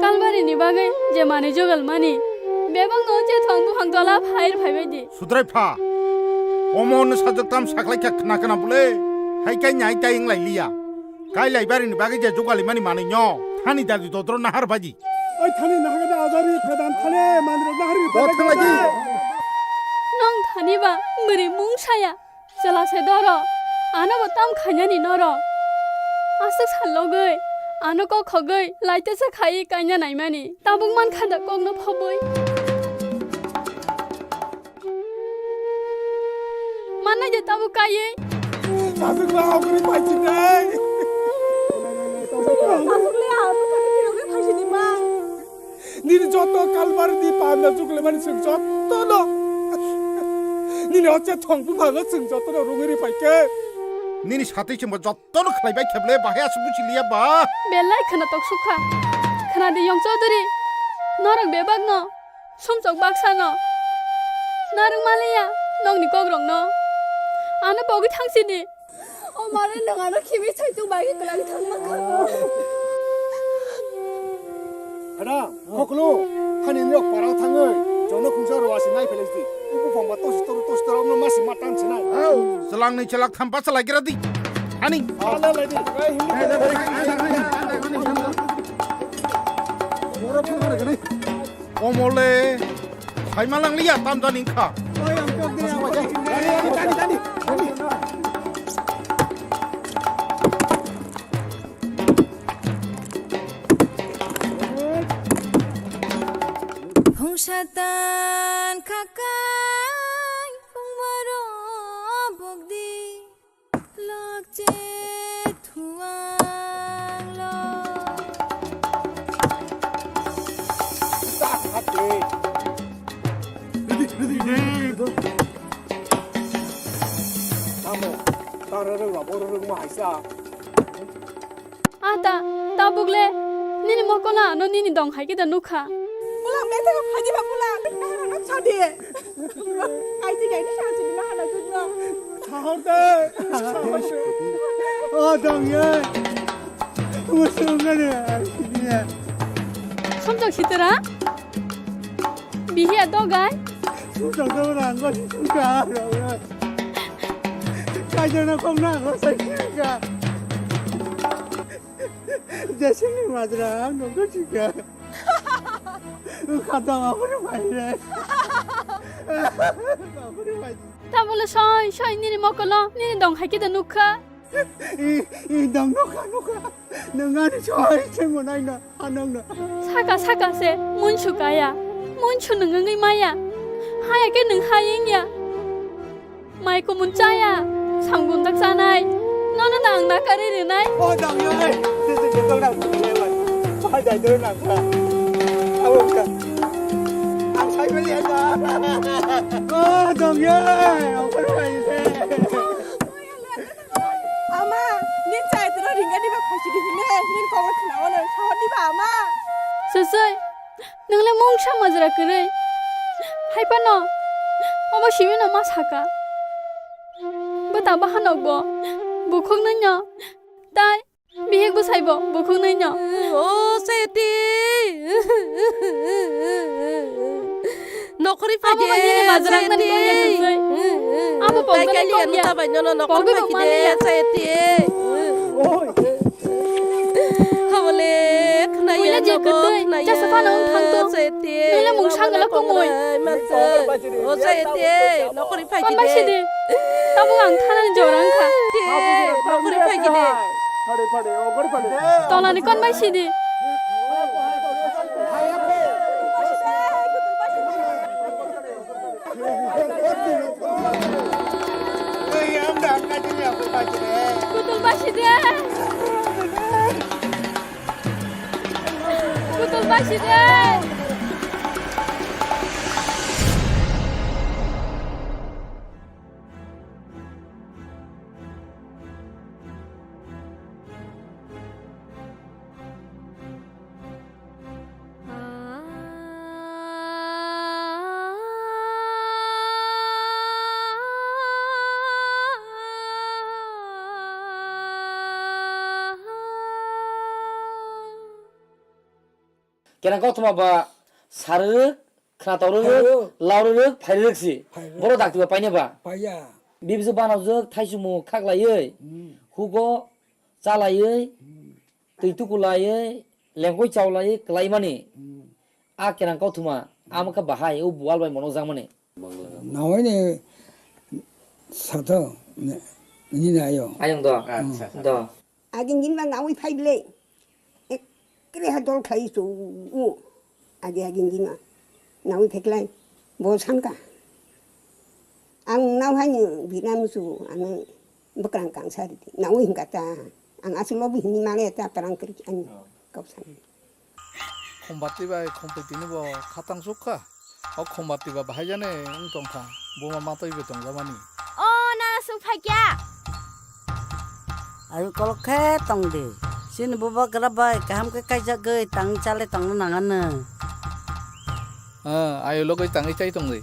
Kalbarini bagwi je manwi jugal mani, bebakno je thwng buphang tola phair phaibai di. Sudrai pha, omo hwnwi sajwk tam saklai kha khna khna bwle, hai kai nai tai wng lai liya. Kailai barini bagwi je jugali mani manwi no, thani dagi dodro nahar bai di. Oi thani nahar da ajari phedan thale manwi nahar bai di. Nong thani ba mwrwi mung saya. Chwla se doro, ano bo tam khainani noro. Aswk sal logwi, ano kok khogwi, laitesa khai kaina naimani. Tabuk man kha da kokno phobwi. Mannai de tabuk kaiwi. Sasuk la okri paichi dai. Sasuk le ano kami kiro khe phaisi di ma. Nini joto Kalbarini panda juklemani chwng jotono. Nini o chethong buphango chwng jotono rungwi ri phaikhe. Nini satwi chwngbo jotono khlaibai kheble bahai aswk buchiliya ba. Belai khwnatok sukha. Khwnadi Yong Chaudhary. Norok bebakno sumchok baksano. Narwk maliya nokni kokrokno. Ano pogwi thangsidi. O mare nwng ano khimi saichung bai khe kwlangwi thangma kha. Hada, khoklu, hani nirok parao thangwi, jono khungsa rwasi nai phelai di. Ubu phangba tosi toru tosi toru, amno masi matan sinai. Hau, chwlangni chwlak tham bachalai gira di. Hani. Ala lai di. Borok phung kare gani. Omole, saima langliya, tamjani wngkha. Phung satan khakai, phung baro bokdi. Hati. Tamo, taro rwngma, boro rwngma haisa. Ata, tabuk le, nini mokol ano nini dong hai khe da nukha. Bula, betha ka phaidi ba bula, kahana nok sadi. Kaisi kaini sa chini mahana jugna. Sahor de. O dong ye. Musung ngane. Somjak sitera. Bihiya dogai. Sujak dogai ranggo sujak. Kaijana kong na rosai sujak. Jesini majra nongko sujak. Khata ma pura pai re. Tabole soi soi nini mokolo nini dong hai khe da nukha. I, i, dong nukha, nukha. Nwng ani soi se monai na, anang na. Saka, saka se, munsu kaya. Munsu nwng wngwi maya. Haya khe nwng hayeng ya. Mai kumun chaya. Samgun dak chanai. Nono da ang da kari rinai. O dong yo, ai. Sisi ke dong na. Pai dai dong na. Awo ka. Ang sai beli ya da. O dong yo, ai. Ang pai pai se. Ama, nin chai tino ringa diba phaisi di hine, nin kobor khna ono, sahor diba ama. Sosoi, nwngle mungsa majra kwrwi. Hai phano, obo simi no ma saka. Bwta bahanok bo, bukhuk nai no, tai Bihik bwsai bo bukhuk nai no. O Seti. Nokhori phai de, Seti. Abo ba nini majra nani kong ya kwsai. Abo pokjana kong ya. Pokgwi bo mani ya. Seti. Oi. Habole khna ya. Puila je nogo kwtwi, khna ya. Jasa phano wng thang tong. Seti. Nole mung sangala kongoi. O Seti. Nokhori phai de. Kon bai sidi. Tabuk ang thanani jora wngkha. Nokhori phai de. Tolani kon bai sidi. Kutul bai sidi. Kutul bai sidi. Kenang kothoma ba sarwrwk, khwnatorwrwk, Phairwrwk. Laurwrwk, phairwrwk si. Phairwrwk. Borok dakti ba paina ba. Paiya. Bibisi banajwk, thaichumung khaklaiwi, Hmm. hugo chalaiwi, Hmm. twi tukulaiwi, lengkoi chaulaiwi kwlaimani. Hmm. A kenang kothoma, amo khe bahai, o buwal bai monokjakmani. Nawi ni sato, ni, ni na ayo. Ayang do. Acha, acha. Do. Agin gin ma nawi phai ble. Ekre ha dol khai su u. Agi agin gin ma. Nawi pheklai. Bo sanka. Ang naw hai ni binam su anu bekrang kang sari. Nawi hingka ta. Ang asu lobi hini male ta perang kri ani. Oh. Kau sani. Khumbatwi bai khumpui tini bo khatang sukha. O khumbatwi ba bahai jani wng tongkha. Buma matwi bai tongjamani. O nana sung phaikya. Ayu kolok khe tong di. Sini bubagra bai kaham khe kaijagwi tang chale tongna nangano. Ah, ayu logwi tangwi chai tong di.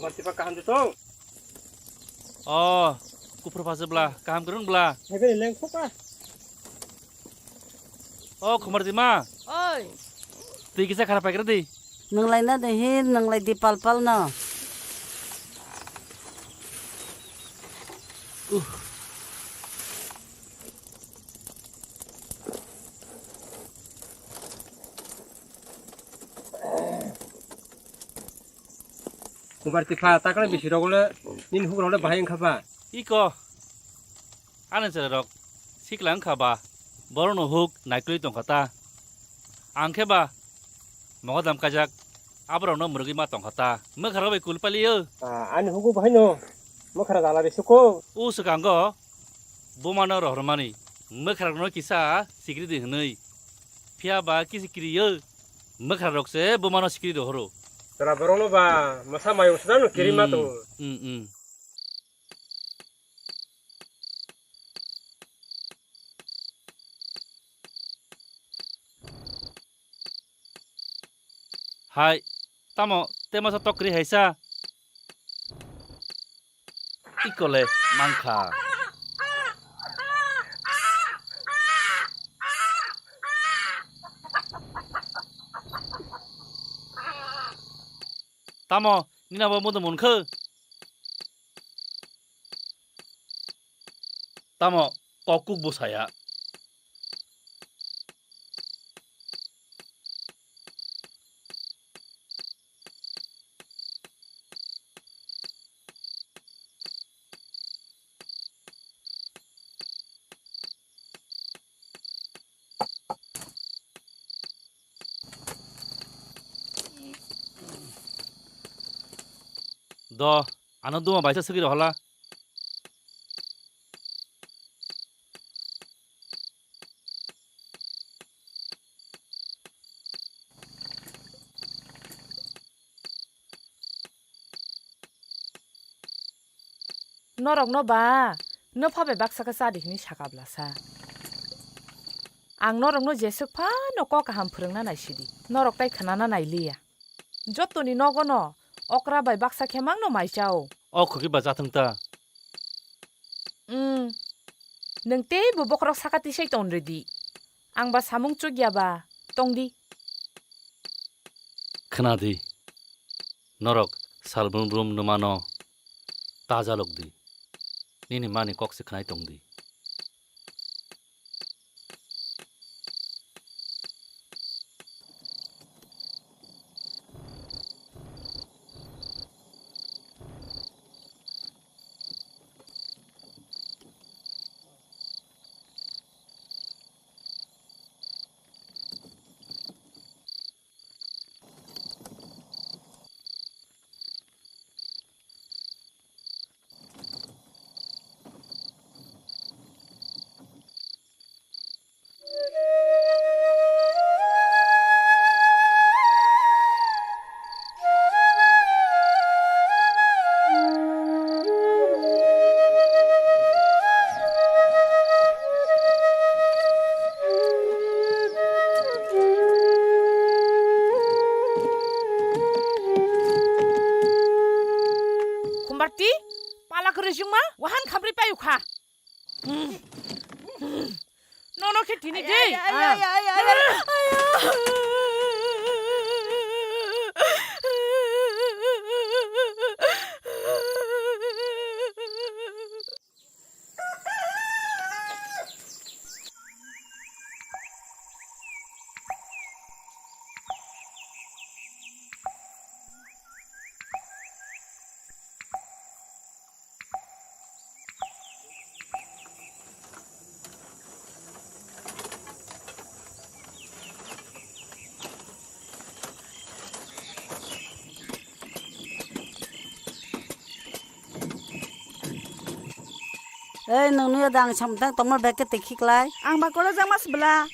Umar tipa kaham jotong? Oh, kuphur phaswk bla, kaham kwrwng bla. Hai bai leng khoka. Oh, Khumar Dima. Oi. Twi kisa khara paikra di. Nwnglai na de hin, nwnglai di pal pal no. Uh. Kubar tipha, takle bisi rok le, nini huk rok le bahai wngkha ba? Iko. Ani chwrairok sikla wngkha ba, borokno huk naikolwi tongkha ta. Ang khe ba mogodam kaijak, aborokno mwrwgwi ma tongkha ta. Mwkharok bai kul paliyo. Ah, ani hugo bahaino mwkhara jala risuko. O swkango bumano rohormani mwkharokno kisa sikri di hwnwi. Phiya ba kisi kiriyo, mwkharok se bumano sikri rohoro. Chwla borokno ba mwsa mayung swnamno kirima tongo. Hmm, hmm. Hai, tamo tei masa tokri haisa? Ikole mankha. Tamo nina bo mudo munkhe? Tamo kok kuk bo saya. Do, ano duma baisa sugiro hala. Norokno ba, nopha bai baksa khe cha di hwnwi saka bwlasa. Ang norokno jeswk phano kok kaham phwrwngna naisidi, norok tai khnana nailiya. Jotoni nogono okra bai baksa khe mangno mai chao. O khogwi ba jathwng ta. Umm, nwng teibo bokhorok saka tisai ton rwdi. Ang ba samung chukya ba tongdi. Khna di, norok sal brum brum nwmano ta jalok di, nini mani kok se khnai tong di. Khumbarti, pala kwrwi chwngma, wahan khamri payu kha. Nono khe tini de. Ay, ay, ay, ay, ay, ay, ay, ay. Ei, nwng nuya da ang samtang tongma bag khe twi khiklai. Ang ba koro jang mas bla.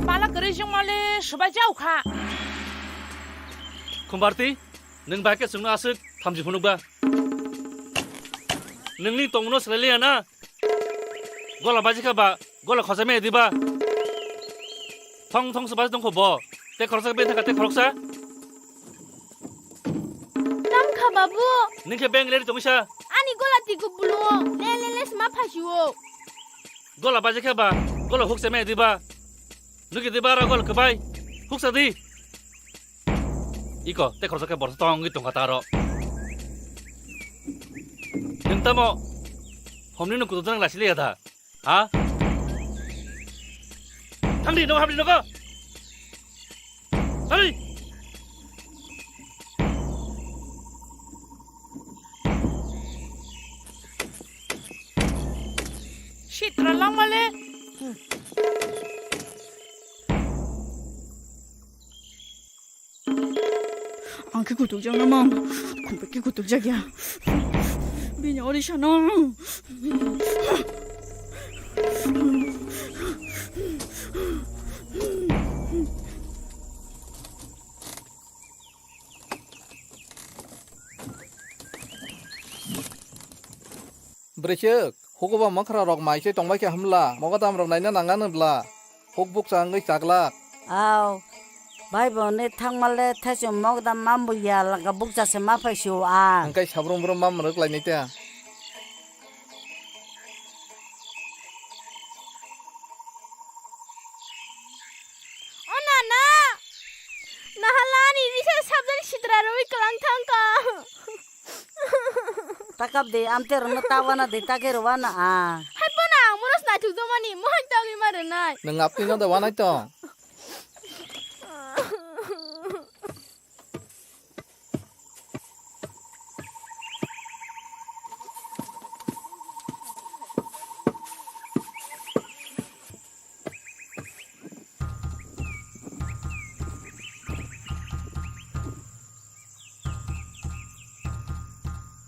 Pala kwrwi jwngmale swbai jau kha. Khumbarti, nwng bai khe chwngno aswk thamchi phunukba? Nwngni tongmano swlailiya na? Gola baji kha ba, gola khosai maya diba? Thong thong se baji tongkho bo. Te khoroksa beng thangkha, te khoroksa. Tam kha babu. Ningkhe beng leri tongisa. Ani gola tiku bulu. Le le le sma phasio. Gola baji kha ba, gola hukse me diba. Nugi diba ra gol kbai. Huksa di. Iko, te khoroksa khe borsa tongwi tongkha taro. Nintamo. Homni nukudu jang lasile yada. Ha? Thangdi, no habdi nogo. Thangdi. Sitra langmale. Ang khe kutuk jang namang. Khumbai khe kutuk jak ya. Bini ori sano. Bwrwichwk, hukuba mwkhra rok mai se tongbai kha hwnla, mogodam rok naina nang anw bla, huk bukcha wngwi chaglak. Aw, bai bo ne thangmale thaichung mogodam mambo ya laka bukcha se ma phai sio a. Hwnkhe sabrum brum mam rwk lainai ta. O nana, nahalani risa sabjani sitra rwi kwlang thangkha. Takap de, amte rono tawana de, take rowana a. Hai pona, moros na thuk domani, mohai tagwi ma rwnai. Nwng apni no da wanai tong.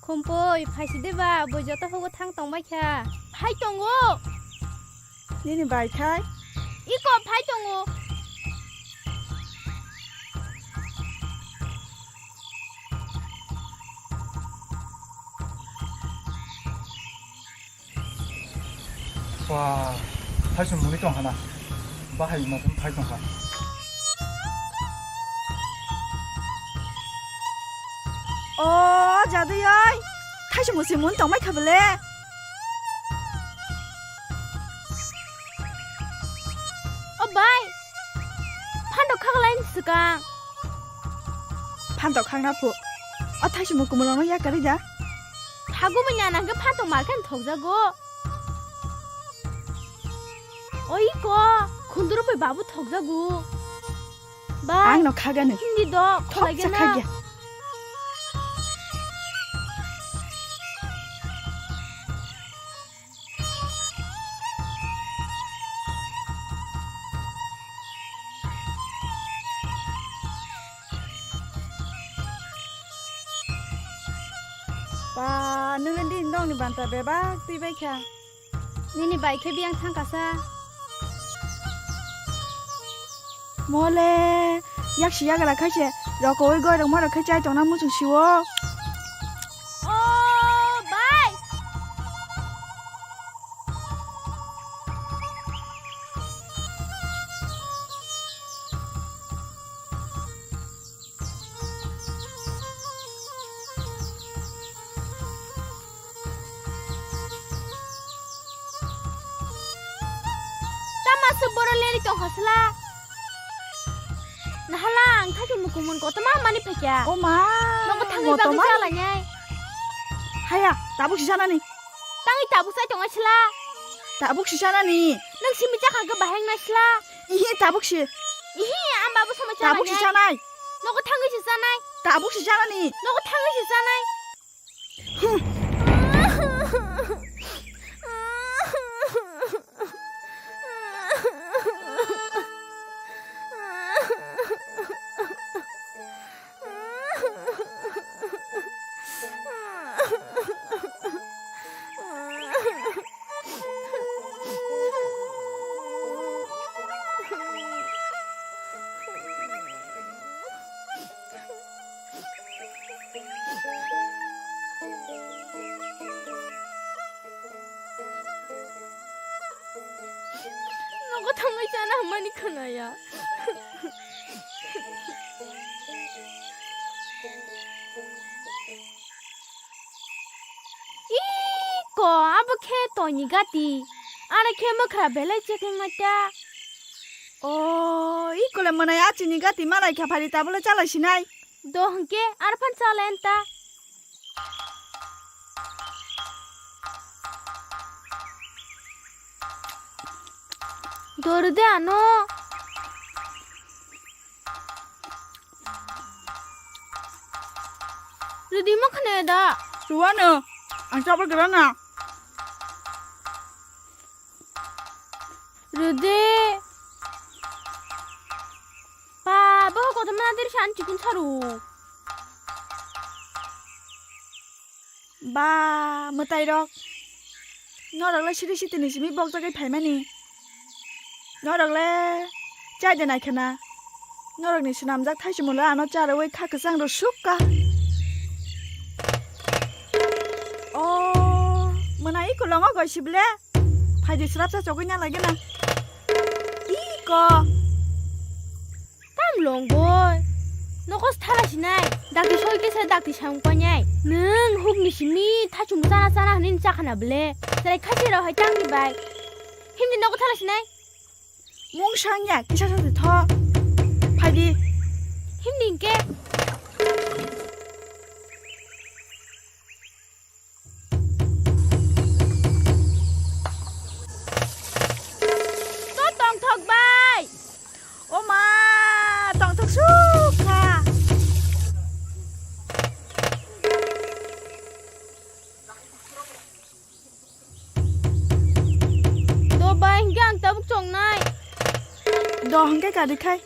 Khumpui, phaisi de ba, bui joto hugo thang tongbai kha. Phai tongo. Nini bai khai? Iko phai tongo. Ba, thaisung muni tong hana. Bahai ma phai tong kha. O jadui oi, thaisung se muni tong mai kha bele. O bai, phando khaklai swkang. Phando khakna phu. O thaisung kumulano yakarwi da. Thagu bai nana hwnkhe phantok mar khe thokjago. Oi ko, khunduru bai babu thokjago. Bai. Ang no khagani. Hindi do, thok kholai cha gana. Khagya. Ba, nini din dongni banta bebak twi bai kha. Nini bai khe biyang thang kasa. Mole, yaksi yagra khai se, rokoi goi rok ma rok khai chai tongna muchung siwo. O bai. Tama se boro leri tong hasla. Nahala ang thaki mukumun kotoma mani phekya. O ma, nogo thangwi bagwi kotoma? Jalainai. Haya, tabuk si janani. Tangwi tabuk sai tong asla. Tabuk si janani. Nang simi jakha ga baheng nasla. Ihi tabuk si. Ihi, ang babu sama tabuk si janai. Nogo thangwi si janai. Tabuk si janani. Nogo thangwi si janai. Nogo thangwi chana hwnmani khwnaya. Iko, abo khe toini gati. Ano khe mwkhra belai chekhlwng naita. O, iko le mwnai achini gati malai kha phari tabole chalai sinai. Do hwnkhe arphan chalai anta. Doru de ano. Rudi mo khne da. Ruwano. Ang chapel grana. Rwdi. Ba, bo kotorma nadir san chikun saru. Ba, mwtairok. Norok le siri sitini simi bokjagwi phaimani. Norok le chai de nai khena. Norokni swnamjak thaichumolo ano charwi kha kwchang rw sukka. O, mwnai kolongo goi sible. Phaidi srapsa chogwi na lagi na. Iko. Tam long boy. Nokos thala sinai. Dakti soi kesa dakti samung painai. Nwng hukni simi thachum chana chana hwnwi chakhana ble. Chwrai khasi rok hai tangni bai. Himdi nogo thala sinai. Mung sangya kisa sa tho. Phaidi. Himdi ke. To tongthok bai. O ma, tongthok sukha. To bai, hingke ang tabuk chongnai. Do hingke kari khai.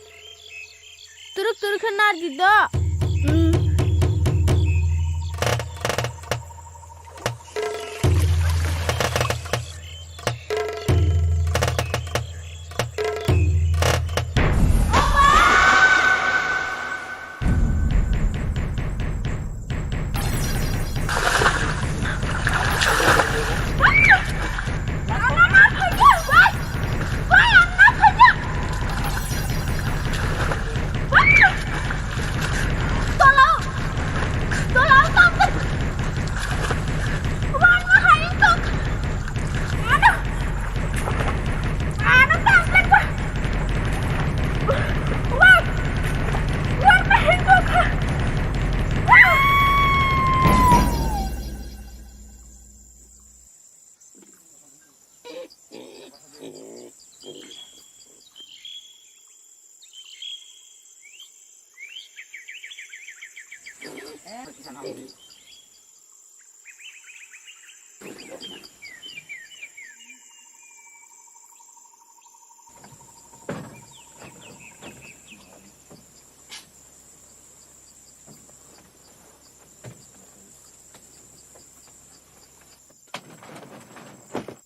Turuk turuk khe nardi do. Hmm.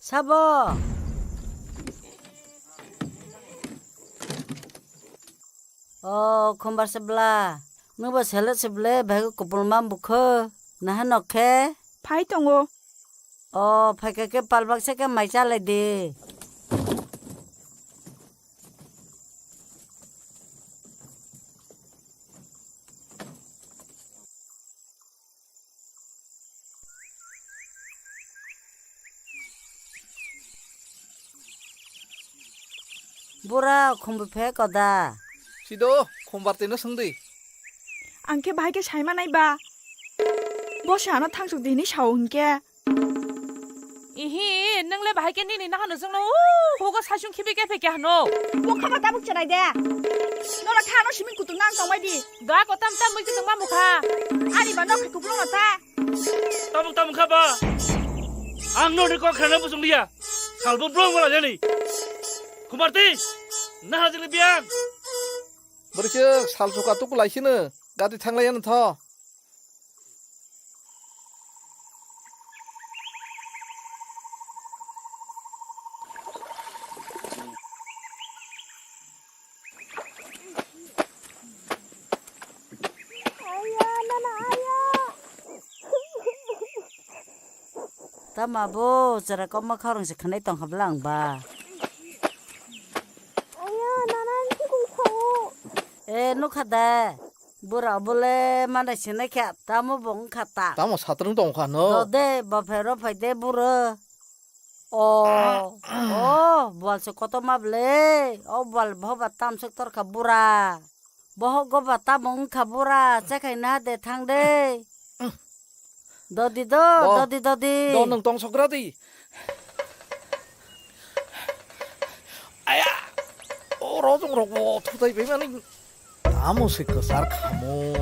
Sabo. O, khumbar se bla. Nwngbo sele se ble, bhai kupulma bukho. Naha nok khe? Phai tongo. O, phaikha khe palbak se khe mai chalai di. Bura khumbu phe koda. Sido, khumbar tino swngdi. Ang khe bahai khe saima nai ba. Bo se ano thangsuk di hinwi sao hinkhe. Ihi, nwng le bahai khe nini nahano chwngno, uh, hugo saichung khibi khe phekya hano. Bo khama tabuk chenai de. Nora kha ano simi kutung nang tongbai di. Ga ko tam tam mui kutung ma mukha. Ani ba nok kuplung no ta. Tabuk tabuk kha ba. Ang no ni kok khana busung liya. Salbo bro wala jani. Kumarti, naha jili biang. Bori khe sal suka tukulai sino. Gati thanglai ano tho. Tama bo chwrai kokma khorang se khwnai tongkha bwla ang ba. Aya, nana, ang thikung sao. E, nukha da. Bura bole manai sinai kha, tamo bo wngkha ta. Tamo satrung tongkha no? Do de, bo phai ro phai de buro. O, o, bual se kotorma ble. O bual bohoba tamsok torkha bura. Bohok goba tamo wngkha bura, chekhai na de thang de. Dodi do, bo, dodi, dodi. Do nwng tong sokra di. Aya, o rojong rok bo thutai bai mani. Tamo se kwchar khamo.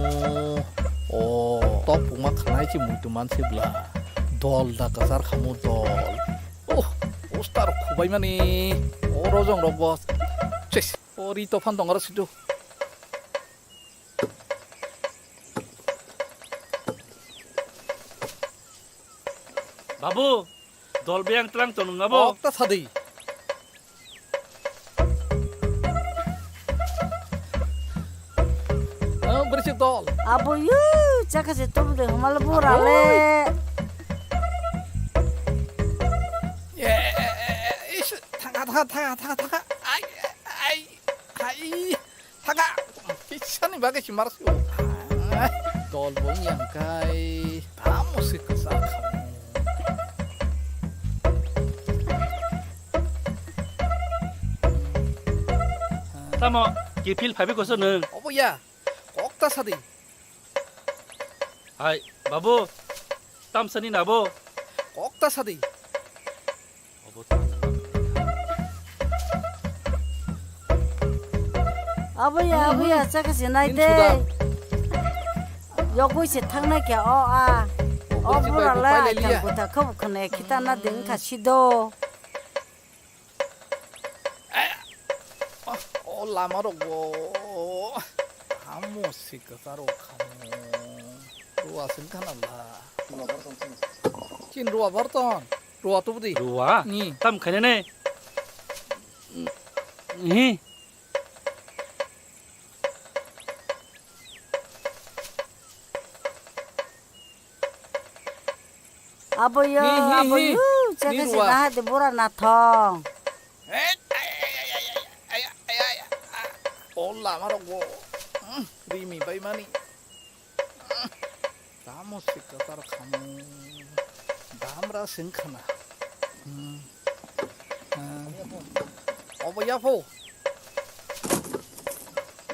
O, top puma khanai se muitu man se bla. Dol da kwchar khamo dol. Oh, poster khubai mani. O, Oro jong rok bo. Chis. Ori to phan tong aro situ. Babu, dol biyang tlang to nung abo. Okta sadi. Oh, berisik dol. Abo yu, chaka se tum de humal bura le. Ye, is, thanga, thanga, thanga, thanga, thanga. Ai, ai, ai. Thanga. Kisani bagwi si marsio. Dol bo yang kai. Tamo se kasa khamu. Tamo, kifil phabi koso nung. Obo ya. Kokta sadi. Hai, babu, tamsani nabo. Kokta sadi. Abo ya, abo ya, chaka se nai de. Yogwi se thangnai khe o a. O bura le ai thang kuta khabu khne khita na ding kha sido. O lama rok bo hamo sikasa rok khamo. Ruwa sing khana la. Chin ruwa borton. Ruwa tubudi. Ruwa? Ni. Tam khainane. Hi. Abo yo, hi, hi, abo hi. Yo, chaka se na hade bura na thong. O lama rok bo. Rimi bai mani. Tamo sikasar khamu. Damra sing khana. Obo yapho.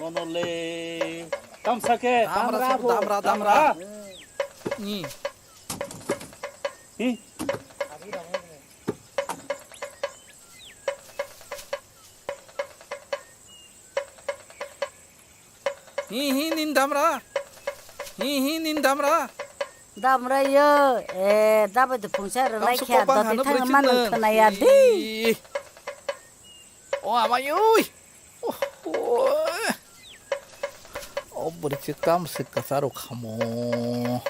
Mono le. Tamsa khe. Damra, damra, damra. Ni. Hi. Hi hi nin damra. Hi hi nin damra. Damra yo. Eh, dabai de phungsa rwlai khe doti thang manu khwnaya di. O ama yui. O bwrwi chwkam se kwcharo khamo.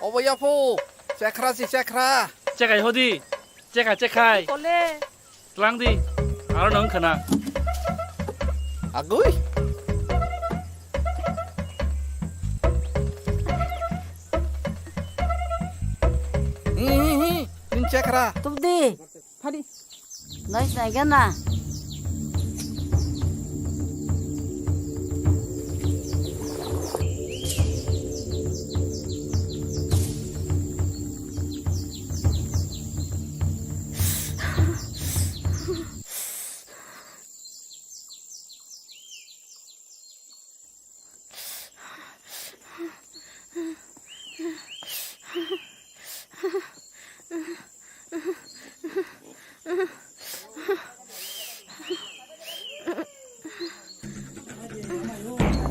Obo yapho, chekra si chekra. Chekai hodi, cheka chekai. Kole. Tlang di, aro nang khana. Agui. Hi, hi, hi, nin chekra. Tubdi. Phadi. Nai sinai gana.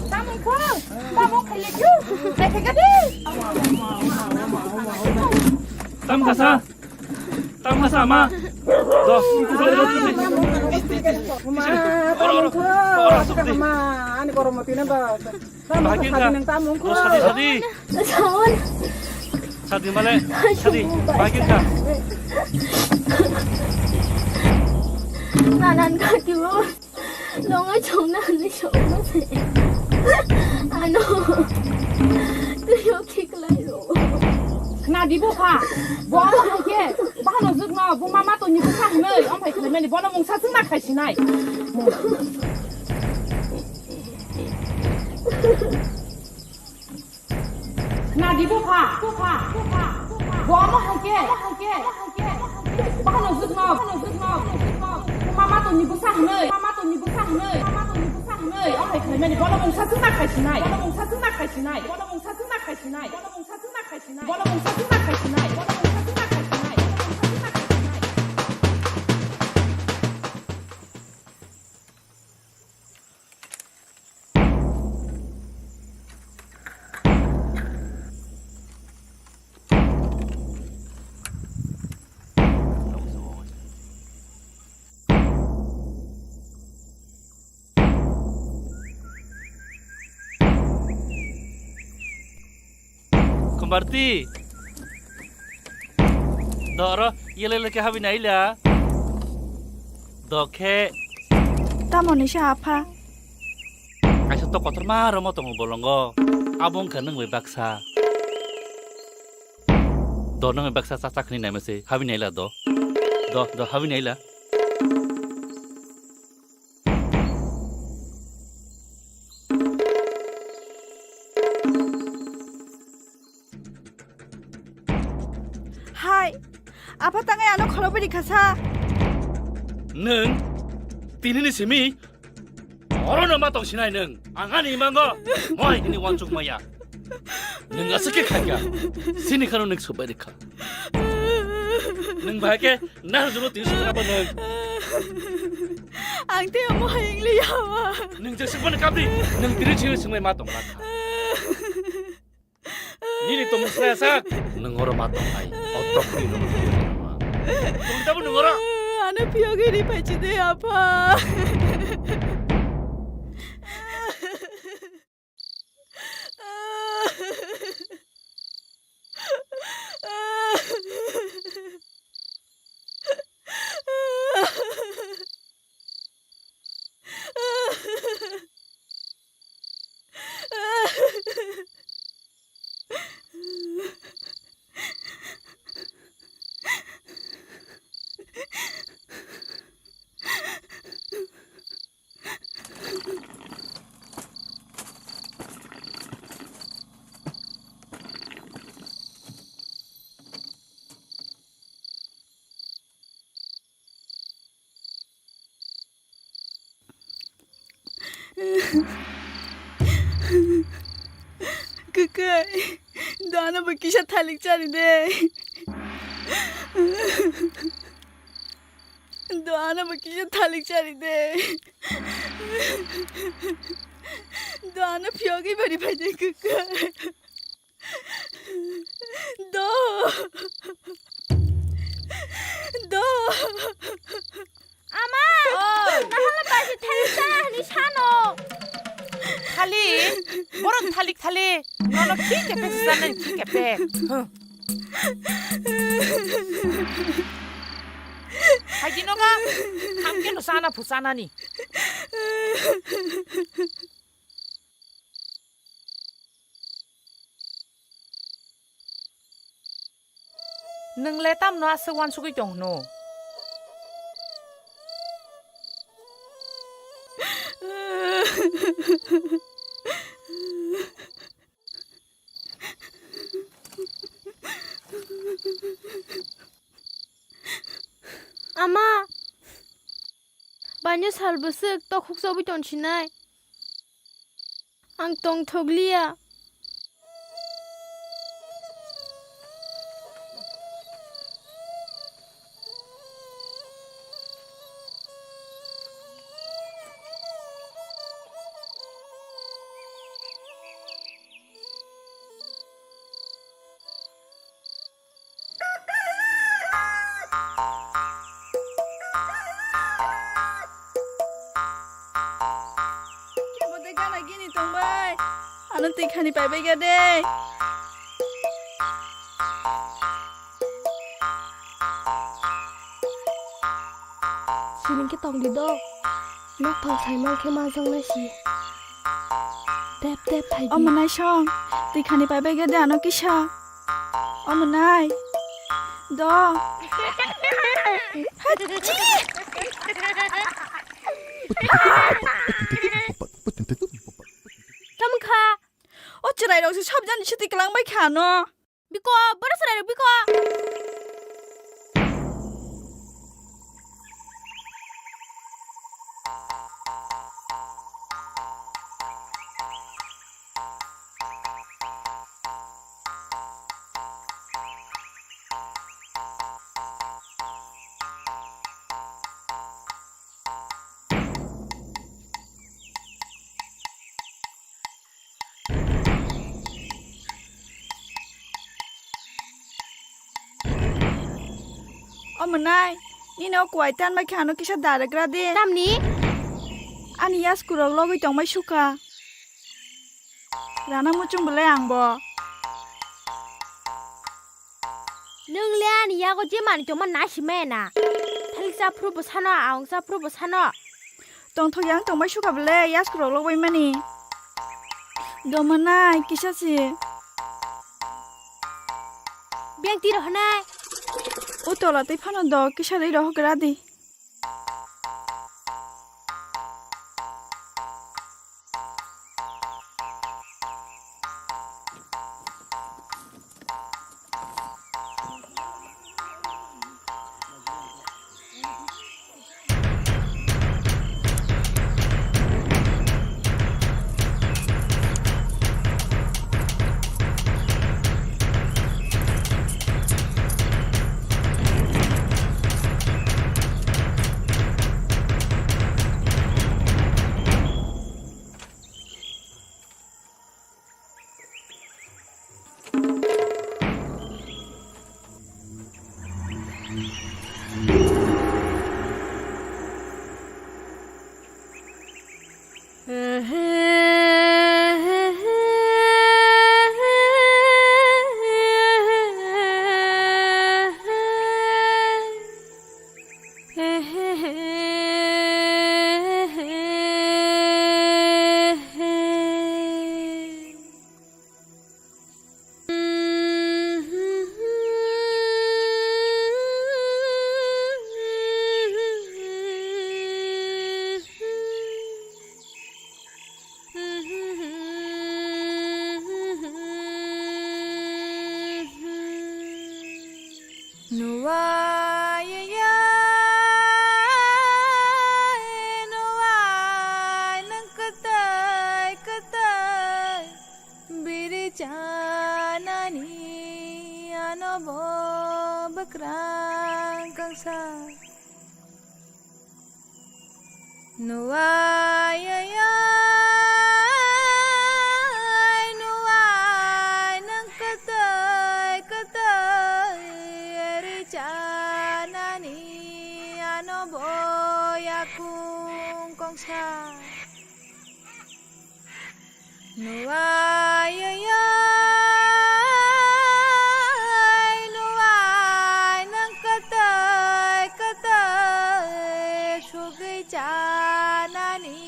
Tamung kho, tamung khaile kho, naikhe gadi. Tam kasa. Tamo sama. Do. Oro, oro. Oro, sukti. Ani goromo tine ba. Bagin ka. Sadi, sadi. Sadi male. Sadi. Bagin ka. Nanan ka kibo. Longa chongna ni chongna se. Ano. Tuyo khiklai ro. Khna di bo kha. Bo ano hai khe. Bahano jwk no bo mama to ni bwsa hwnwi. Om hai khlaimani bono mungsa chwngna khai sinai. Khna di bupha, bupha, bupha, bupha. Bo omo hai khe, omo hai khe, omo hai khe, omo hai khe. Bahano jwkno, bahano jwkno, jwkno. Mama to ni bwsa hwnwi, mama to ni bwsa hwnwi, mama to ni bwsa hwnwi. Omo hai khlaimani bono mungsa chwngna khai sinai, bono mungsa chwngna khai sinai, bono mungsa chwngna khai sinai, bono mungsa chwngna khai sinai, bono mungsa chwngna khai sinai, bono mungsa chwngna khai sinai, bono mungsa chwngna khai sinai. Barti. Do oro yele leke habi naila. Do khe. Tamo ni sa apha? Kaisa to kotor ma romo tongo bolongo. Abo wngkha nwng bai baksa. Do nwng bai baksa cha cha khni naima se habi naila do. Do do habi naila. Hai, apha tangai ano khorokbwi rikha sa. Nwng tinini simi orono ma tong sinai nwng. Ang ani imango moi hini wansuk maya. Nwng aswk khe khaikha. Sini khano nwng subai rikha. Nwng bahai khe nahar juro tini sukha bo nwng. Ang tei omo hai wngli yawa. Nwng je sukmani kapri nwng tini sini sungmai ma tong lakha. Nini tongmung slai sak. Nwng oro ma tong ai. O tokni rok. Tong tabo nwng oro. Ano phiyogwi ri phai chide apha. Kwkwi, dano bo kisa thalik chari de. Dano bo kisa thalik chari de. Dano phiyogwi bari bai de kwkwi. Do. Do. Ama! Oi. Nahala baji thalik chana hwnwi sano. Thalik? Borok thalik thalik. Nono khi kepek sujana, khi kepek. Huh. Hai di noga, hamke no sana phu sanani. Nwng le tamno aswk uansugwi tong hwno? Ama, baino sal bwswk tokhuk chobwi tong sinai. Ang tongthok liya. Kebo de gana gini tongbai. Ano twi khani paibai ga de. Sining khe tong di do. Nok thong saimang khe manjaknai si. Tep tep thai di. Omo nai song. Twi khani paibai ga de ano kisa. Omo nai. Do. Hachi. Tamo kha. O chwrai rok se sob jani siti kwlang bai kha no. Biko, boro chwrai rok biko. O mwnai, nini o kuwai tanbai khe ano kisa daragra de. Tamni? Ani yasku rok logwi tongbai sukha. Rana muchung belai ang bo. Nwng le ani yago je manwi tongma nai si maya na. Thalik cha phuru bo sano, aung cha phuru bo sano. Tongthok yang tongbai sukha bole, yasku rok logbai mani. Domanai, kisa si. Beng tiro hanai. O tola tei phano do, kisa rei rohok ra di. Nuwai, nuwai, nwng kwtwi, kwtwi, biri chanani ano bo bwkrang kangsa. Nuwai, nuwai, nwng kwtwi, kwtwi, ri chanani ano bo yakung kongsa. Nuwai, nuwai, nwng kwtwi, kwtwi, sugwi chanani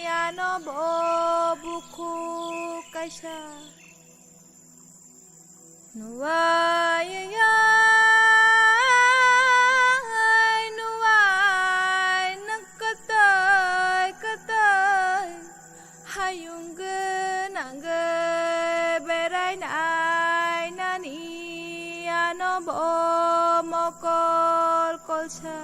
ano bo bukhuk kaisa. Nuwai, nuwai, nwng kwtwi, kwtwi, hayung gwnang berai nai nani ano bo mokol kolsa.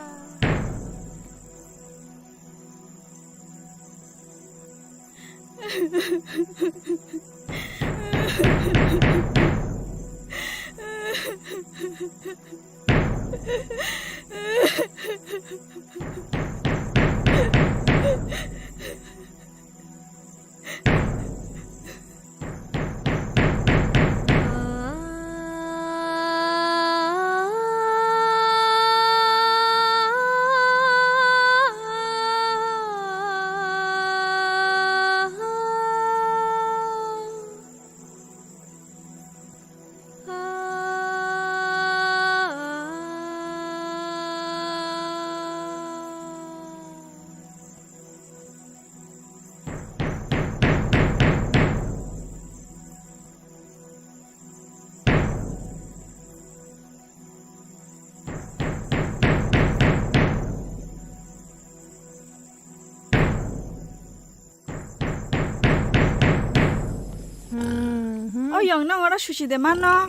Hmm, hmm. Oyong, nang oro susi de mano?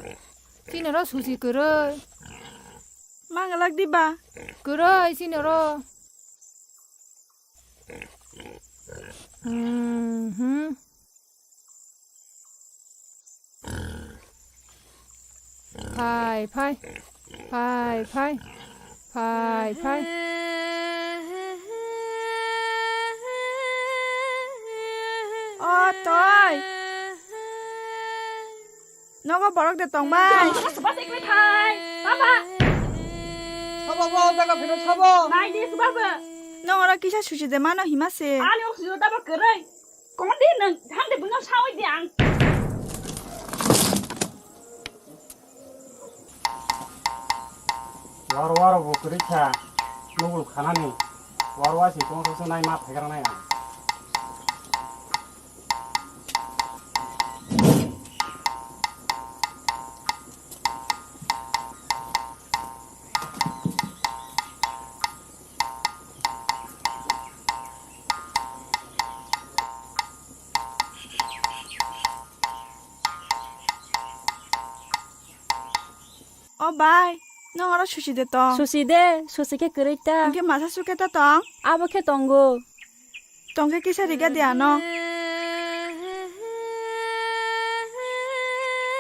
Chini oro susi kwrwi. Mangalak diba? Kwrwi chini oro. Hmm, hmm. Phai, phai. Phai, phai. Phai, phai. O, toi. Nogo borok de tong bai. Baba, baba, ekle thai. Baba. Sabo, bo, jaga pheno sabo. Nai de, baba. Nong oro kisa susi de mano hima se. Ani oxygen tabo kwrwi. Kondi nang, hande bunga sawi di ang. Kwrwi kha, nugul khanani, oro waising tongthoksa nai ma phaigra nai ang. O bai, nwng oro susi de tong? Susi de, susi khe kwrwi ta. Hwnkhe masa sukhe ta tong? Abo khe tongo. Tongkhe kisa riga di ano.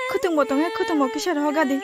Khutungbo tongkhe khutungbo kisa rohoga di.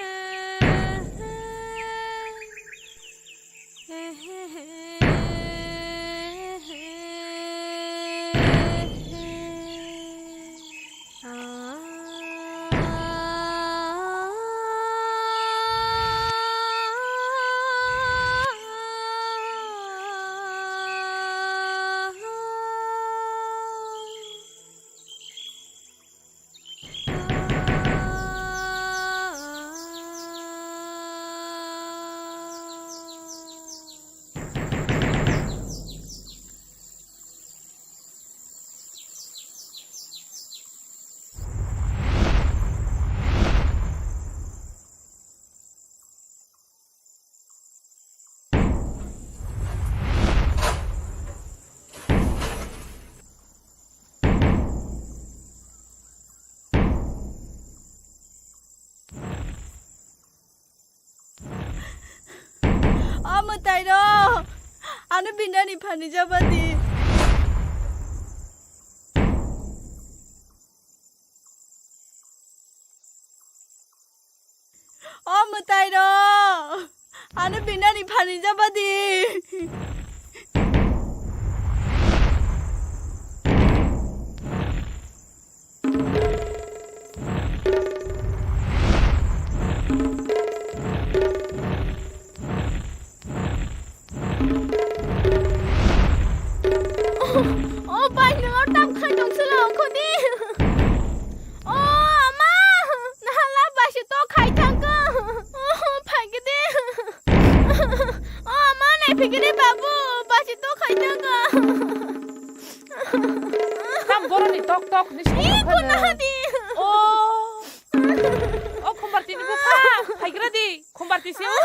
O mwtai rok, ano binani phani jabadi. O mwtai rok, ano binani phani jabadi. O bai, nwng oro tamo khai tong sila ongkho di. O ama, nahala baisi to khai thangkha. O phaikhe di. O ama, naiphikhe di babu, baisi to khai thangkha. Tam boroni tok tok ni song. Ih, khuna di. O. O Khumbarti ni bupha, phaigra di. Khumbarti se o.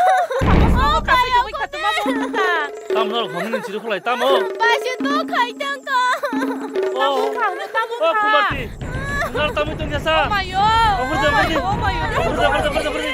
Tamo sabo kasai tongwi khatuma bo ta. Tam nor khomni chiri khulai tamo. Baisi to khai tangka. O. Tamo kha, tamo kha. O Khumbarti. Nor tamo tong yasa. O mayo. O khurja khurji. O mayo. Khurja khurja khurja khurji.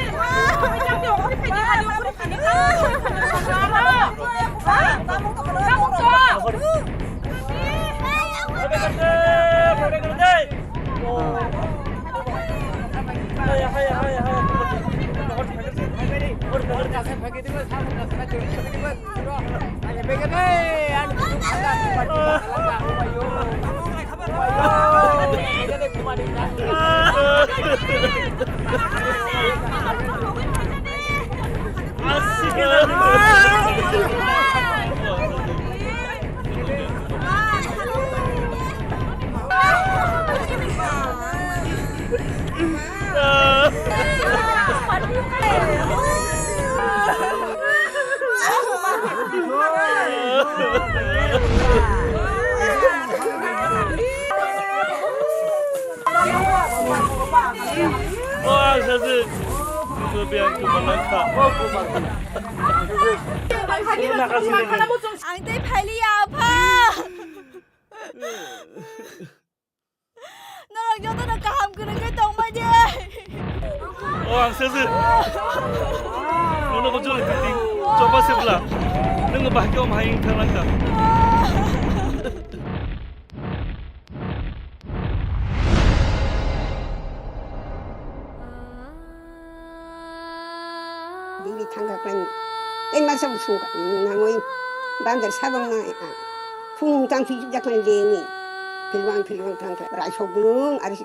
O ang saje. Ko biang ko manang kha. Ang tei phailiya, apha. Norok jotono kaham kwrwngwi tongbai di. O ang saje. Nono ko jole kati. Choba sebla. Nung bahai ko mahai thang langka. Bini thangka klan, tei masa bo sung nangoi bandar sabang na, phung tang phi jak klan je ni, philwang philwang thang klan, raisok dulung, ari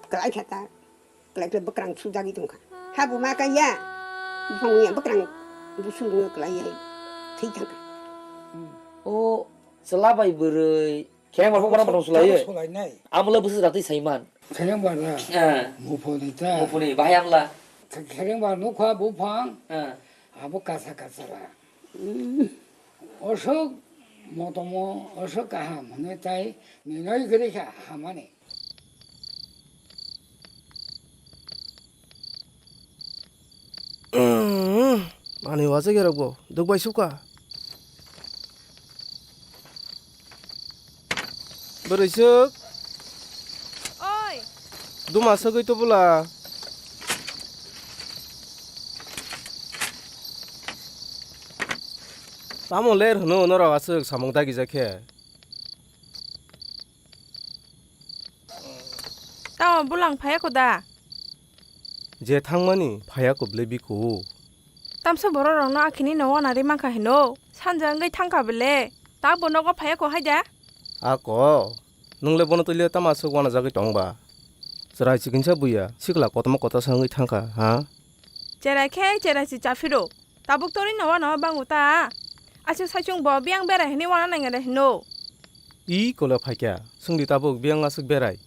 klai khata, klai klan bwkrang sujagwi tongkha. Habo ma kaiya, buphang ya bwkrang busu no klai ya, thwi thangkha. O chwla bai bwrwi. Khereng bar phukmano bwrang sulaiwi. Sulainai. Amla bwswk ratwi saiman. Khereng bar na. Eh. Muphuni ta. Muphuni, bahai amla. Khereng bar nukha buphang. Eh. Abo kasa kasa la. Osok motomo osok kaham hwnwi tai ninoi kwrwi kha hamani. Ani wajagerokbo dukbai sukha. Bwrwisuk. Oi. Duma sagwi tubula. Tamo ler hwno norok aswk samung dagijak khe? Tamo bulang phaiya ko da? Je thangmani phaiya ko bwle biko. Tamsa borok rokno akhini no wana ri mankha hino. Sanja wngwi thangkha bwle. Ta bo nogo phaiya ko hai da? Ako, nwng le bono twi le tamo aswk wana jagwi tong ba? Chwrai chikinsa buya, sikla kotorma kotorsa wngwi thangkha, ha? Cherai khe cherai si chaphiro. Tabuk torino wano bango ta. Aswk saichung bo biyang berai hwnwi wana nangya de hino. I kole phaikya, swngdi tabuk biyang aswk berai.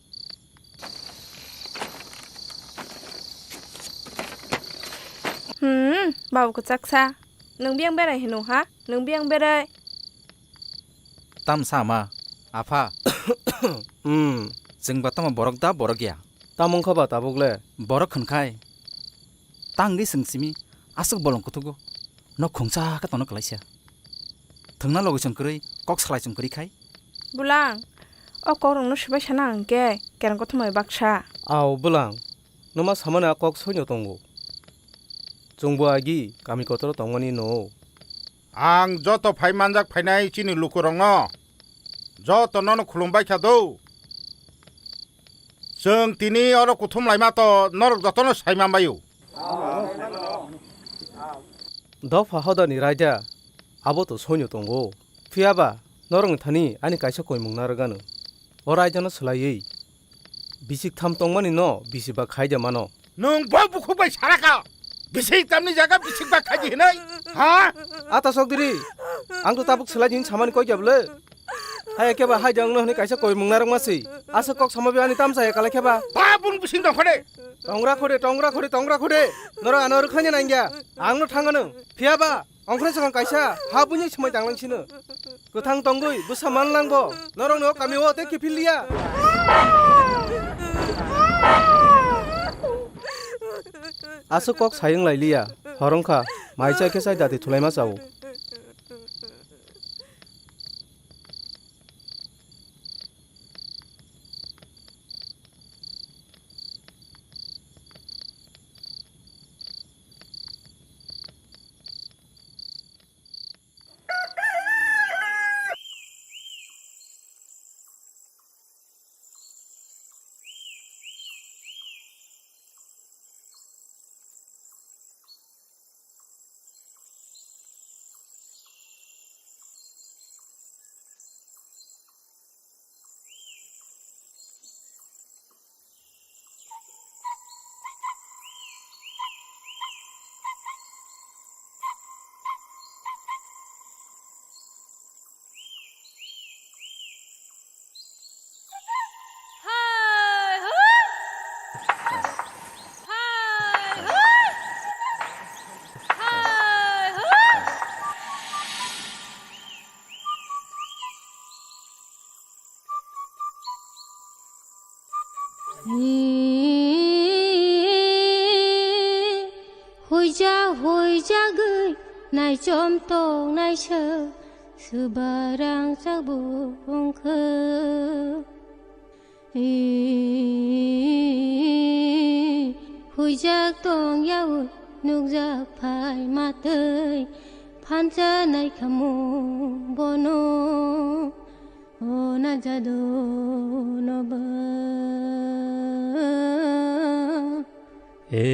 Hmm, babu kwchaksa. Nwng biyang berai hino ha? Nwng biyang berai. Tamsa ma, apha. Hmm. Chwng ba tamo borok da borok ya? Tamo wngkha ba tabuk le? Borok hwnkhai. Tangwi chwng simi aswk bolong kuthugo. Nok khungsa khe tongna kwlaisa. Thwngna logwi chwng kwrwi, kok salai chwng kwrwi khai. Bulang, o kokrokno swbai sana hwnkhe kereng kothomai baksa. Ao bulang, nwma samani a kok soino tongo. Chwngbo agi kami kotoro tongmani no. Ang joto phai manjak phainai chini lukurokno, joto nono khulumbai kha do. Chwng tini oro kuthum laima to norok jotono sai manbaio. Dopha hodani raida, abo to soino tongo. Phiya ba norokni thani ani kaisa koimung narwgano. O raidano swlaiwi bisik tham tongmani no bisi ba khai de mano. Nwng bo bukhuk bai sara kha. Bisik tamni jaga bisik ba khai di hinai. Ha? Ata sok diri. Ang to tabuk swlai din samani koi kya bwle. Hai khe ba hai de wngno hwnwi kaisa koimung narwk ma si. Aswk kok sama bi ani tamsa ya kala khe ba. Ba bung bising dong khode. Tongra khode, tongra khode, tongra khode. Norok ano rwkhanya nangya. Ang no thangano. Phiya ba. Ongkhorwi swkang kaisa ha buini swmai tanglang sino. Kwthang tongwi bwsa manlang bo. Norokni o kami o tei kiphil liya. Aswk kok sayung lai liya. Hor wngkha, mai chai khe chai dati thulaima chao. Huija huijagwi naichom tongnaisa swbarang chabuk wngkha. Huijak tong yaui nukjak phai matwi phansa naikhamu bono. O najado nobo. E,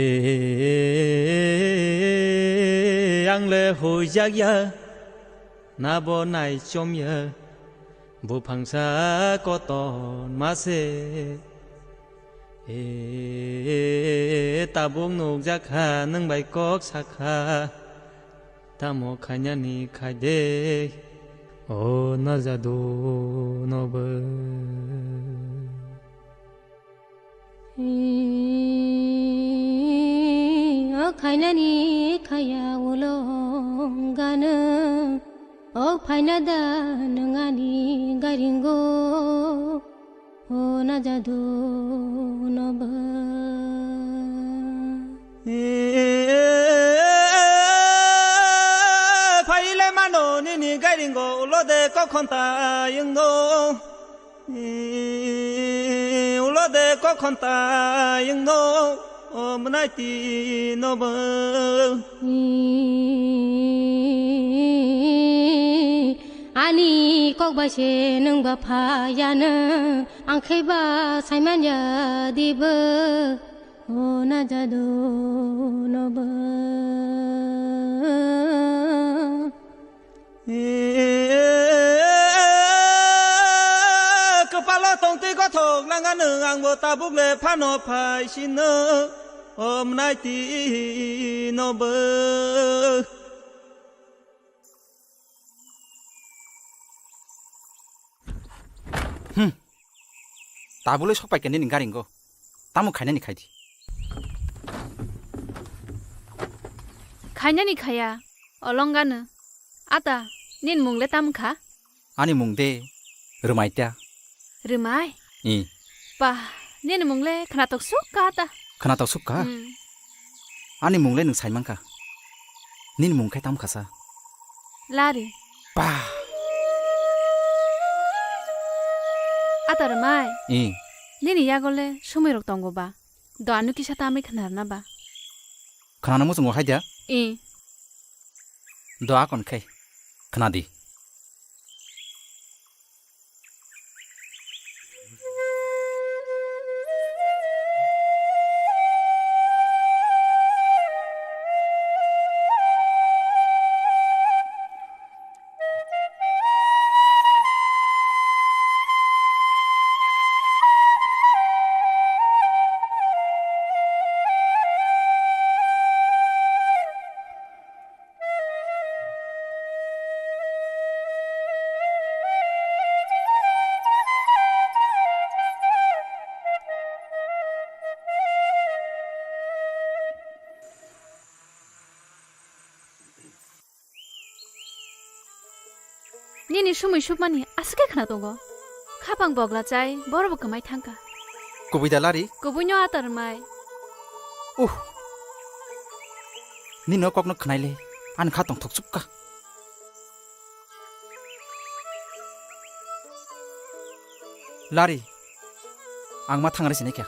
ang le huijak ya, nabo naichom ya, buphangsa koton mase. E, tabuk nukjak kha, nwng bai kok sakha. Tamo khainani khaide, o najado nobo. O khainani khaya ulo gana. O phaina da nwng ani garingo, o na jadu no ba. Phaile mano nini garingo, ulo de kokhon ta yungno. Ulo de kokhon ta yungno, o mwnai ti no ba. Ani kok bai se nwng ba phaya no, ang khe ba saiman ya di ba, o na jadu no ba. Kwpalo tongtwi gothok nangano, angbo tabuk le phano phai sino, o mwnai ti no bo. Hmm. Tabuk le sok pai khe nini garingo. Tamo khainani khai di. Khainani khaya, olongano. Ata, nini mung le tamo kha? Ani mung de Rwmai ta. Rwmai? I. Pa, nini mung le khnatok suk kha ta. Khnatok suk kha? Hmm. Ani mung le nwng sai man kha. Nini mung khe tamo kha sa? Lari. Pa. Ata Rwmai. I. Nini yago le sumui rok tongo ba? Do ano kisa tamwi khna rwna ba? Khnana muchungo hai da? I. Do akon khai. Khna di. Nini sumui sukmani aswk khe khna tongo. Khapang bogla chai, borok bo kwmai thangkha. Kubui da Lari? Kubui no Ata Rwmai. Uh. Nini o kok no khnaile, ani kha tongthok chukka. Lari, ang ma thangri sinai kha.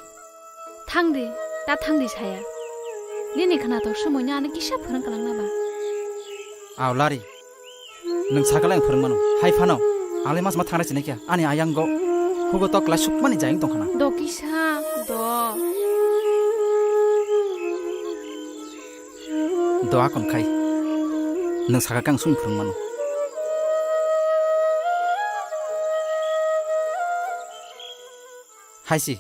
Thangri, ta thangri saya. Nini khnatok sumui no ano kisa phwrwng kwlangna ba. Aw Lari, nwng sakha le ang phwrwng mano. Hai phano, ang le mas ma thangri sinai kha. Ani ayang go, hugo tok lai sukmani jayang tong khana. Do kisa, do. Do akon khai. Nwng sakha khe ang sumui phwrwng mano. Hai si,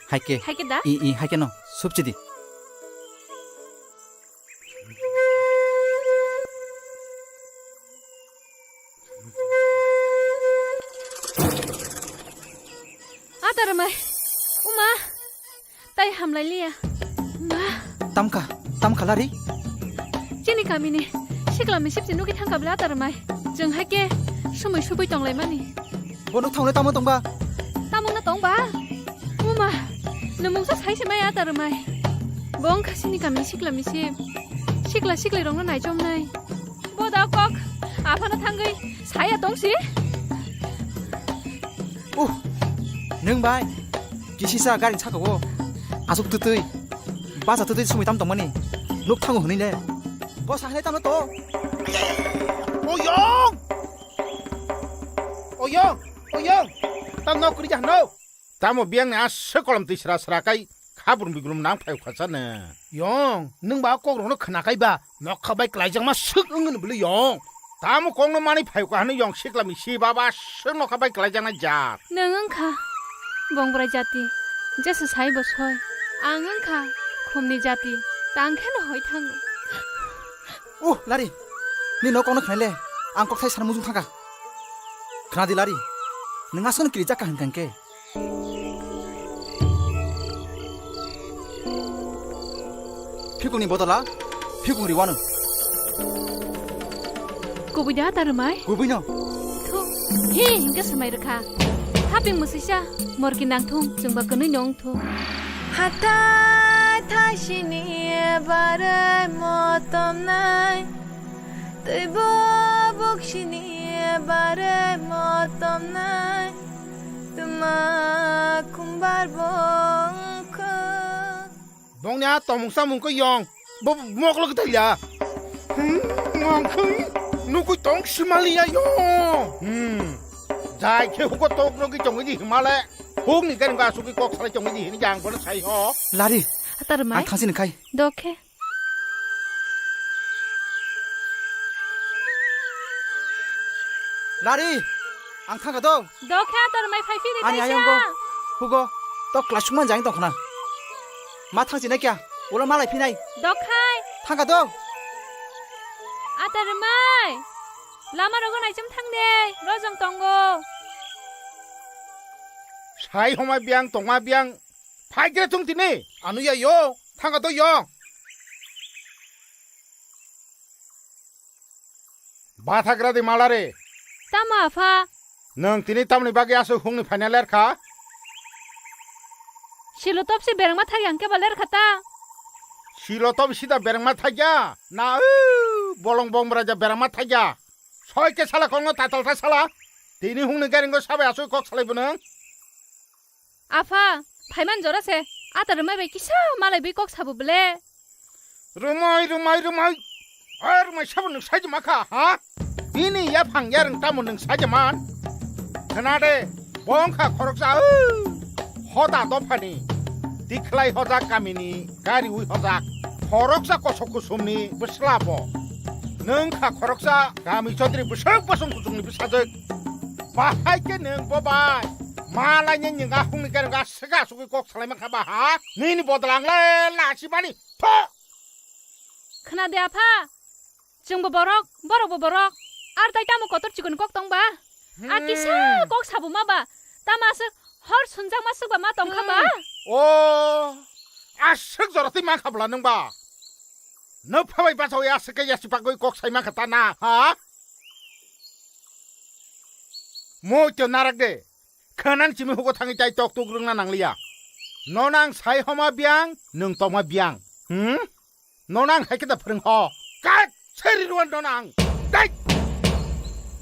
hai khe. Hai khe da? I, i, hai khe no. Supchi di. Ata Rwmai. Uma. Tai hamlai liya. Ma. Tamkha, tamkha Lari? Chini kamini sikla misip si nugwi thangkha bwle Ata Rwmai. Chwng hai khe sumui subui tonglaimani. Bo nuk thangle tamo tongba? Tamo no tongba? Uma, nwng mungsa sai se mai Ata Rwmai. Bo wngkha chini kamini sikla misip. Sikla siklirokno naichomnai. Bo da kok, aphano thangwi saya tongsi. Uh, nwng bai kisisa gari saka o aswk twtwi, basa twtwi sumui tam tongmani nuk thango hwnwi le. Bo sakhnai tamo to. Oyong! Oyong! Oyong! Tam nok kwrwi jahno? Tamo biyang ni aswk kolom twi sra sra kai kha brum bigrum nang phai kha sa ne. Yong, nwng ba kok rokno khna kai ba, nokha bai klaijakma swk wng ni bwlwi yong. Tamo kok no mani phai kha hwnwi yong sikla mi si ba ba aswk nokha bai klaijaknai jat. Nwng wng kha bongbrai jati, jesa sai bo soi. Ang wng kha khumni jati, tang khe no hoi thango. Uh, Lari, ni nok kokno khnai le, ang kok thai sana mujung thangkha. Khna di Lari, nwng aswkno kirijak kha hwnkha hwnkhe. Phikungni bodola phikung riwano. Kubui da ta rwmai? Kubui no. Thu, hi hingke swmai rwkha. Haping mwswisa, morki nangthung, chwngba kwnwi no wngthung. Hatai thaisini barwi motomnai, twibo buksini barwi motomnai, twma khumbar bongkha. Bongni a tomung samung khe yong. Bo, bo mokolo khe thaiya. Hmm, mangkhai nukui tong simaliya yo. Hmm. Jai khe huko tok nugui tongwi di himale. Hukni gari ga sugui kok salai tongwi di hini jang bono sai ho. Lari. Atar mai. Ang thangsi nang khai. Dokhe. Lari. Ang thangka do. Dokhe atar mai phai phiri. Ani kaisa. Ayang bo. Hugo. To class man jang tong khna. Ma thang sina kya? Ulo malai phinai. Dokhai. Thangka do. Atar mai. Lama rogo naicham thang de. Rojong tongo. Sai homa biang tongma biang. Phai kre thung tini. Anu ya yo. Thangka do yo. Bathagra di malare. Tamo apha? Nwng tini tamni bagwi aswk hungni phaina lerkha? Silo topsi berengma thai ang keba lerkha ta. Silo top sida berengma thaiya. Na, u, bolong bong braja berengma thaiya. Soi ke sala kongno tatal ta sala. Tini hungni garingo sabai aswk kok salai bo nwng. Apha, phaiman jora se, ata rwmai bai kisa malai bai kok sabo bele. Rwmai, rwmai, rwmai. Ai, rwmai sabo nwng saijama kha, ha? Bini yaphang yarwng tamo nwng saijama? Khna de, bo wngkha khoroksa, o, hoda dophani. Tikhlai hojak kamini, gari ui hojak. Khoroksa kosok kusumni bwsla bo. Nwng kha khoroksa kami chodri bwswk bosong kuchukni bwsajwk. Bahai khe nwng bo bai. Malai ni nwng ahung ni kereng ga swka swkwi kok salai mankha ba ha? Nini bodol ang le lasi mani. Tho! Khna de apha. Chwng bo borok, borok bo borok. Ar tai tamo kotor chikon kok tong ba? A kisa kok sabo ma ba? Tamo aswk hor sunjak ma swk ba ma tong kha ba? Hmm. O, aswk jora twi mankha bwla nwng ba? Nwng phabai bachawi aswk khe yasi bagwi kok sai mankha ta na, ha? Moi to narak de. Khanan chimi hugo thangwi tai tok tuk rwngna nangliya. Nono ang sai homa biyang, nwng tongma biyang. Hmm? Nono ang hai khe da phwrwng ho. Kat seri ruan nono ang. Dai!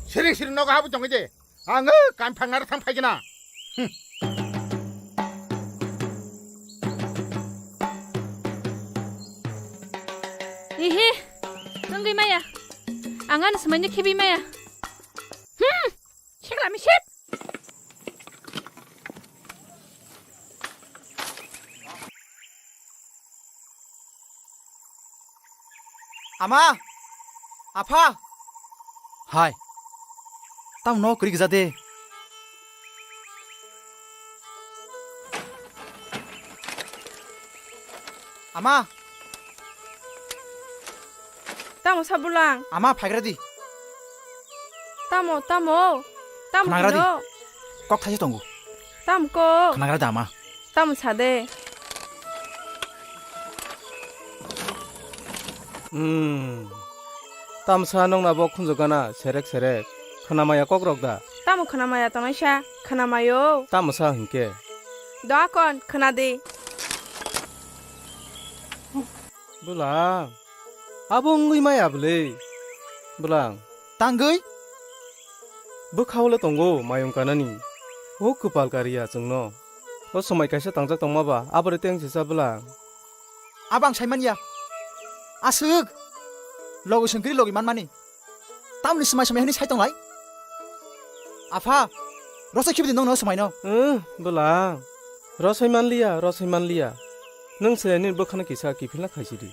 Siring siring nogo habwi tongwi de. Ang o kam phangna thang phai gana. Hmm. Ihi, wngwi maya. Ang ano swmaino khibi maya. Hmm. Sikla misip. Ama! Apha! Hai. Tamo no kwrwi gwja de. Ama! Tamo sa bulang? Ama, phaigra di. Tamo, tamo? Tamo khnagra di. Hino? Kok thaisa tongo. Tamo kok? Khnagra da, ama. Tamo sa de. Hmm. Tamo sa nongna bo khunju gana serek serek. Khna maya kok rok da? Tamo khna maya tongnai sa? Khna mayo. Tamo sa hinkhe? Do akon, khna di. Bwlang, abo wngwi maya bwle? Bwlang. Tangwi? Bwkhao le tongo mayung kanani. O kwpal kariya chwngno. O swmai kaisa tangjak tongma ba, aboni tei wngse cha bwlang. Abo ang sai manya. Aswk. Logi songkiri logi manmani. Tamni swmai swmai hwnwi sai tonglai? Apha, rosai khibi di nongno swmaino. Wng, bwlang. Rosai manliya, rosai manliya. Nwng se nini bwkhano kisa kiphilna khaisidi.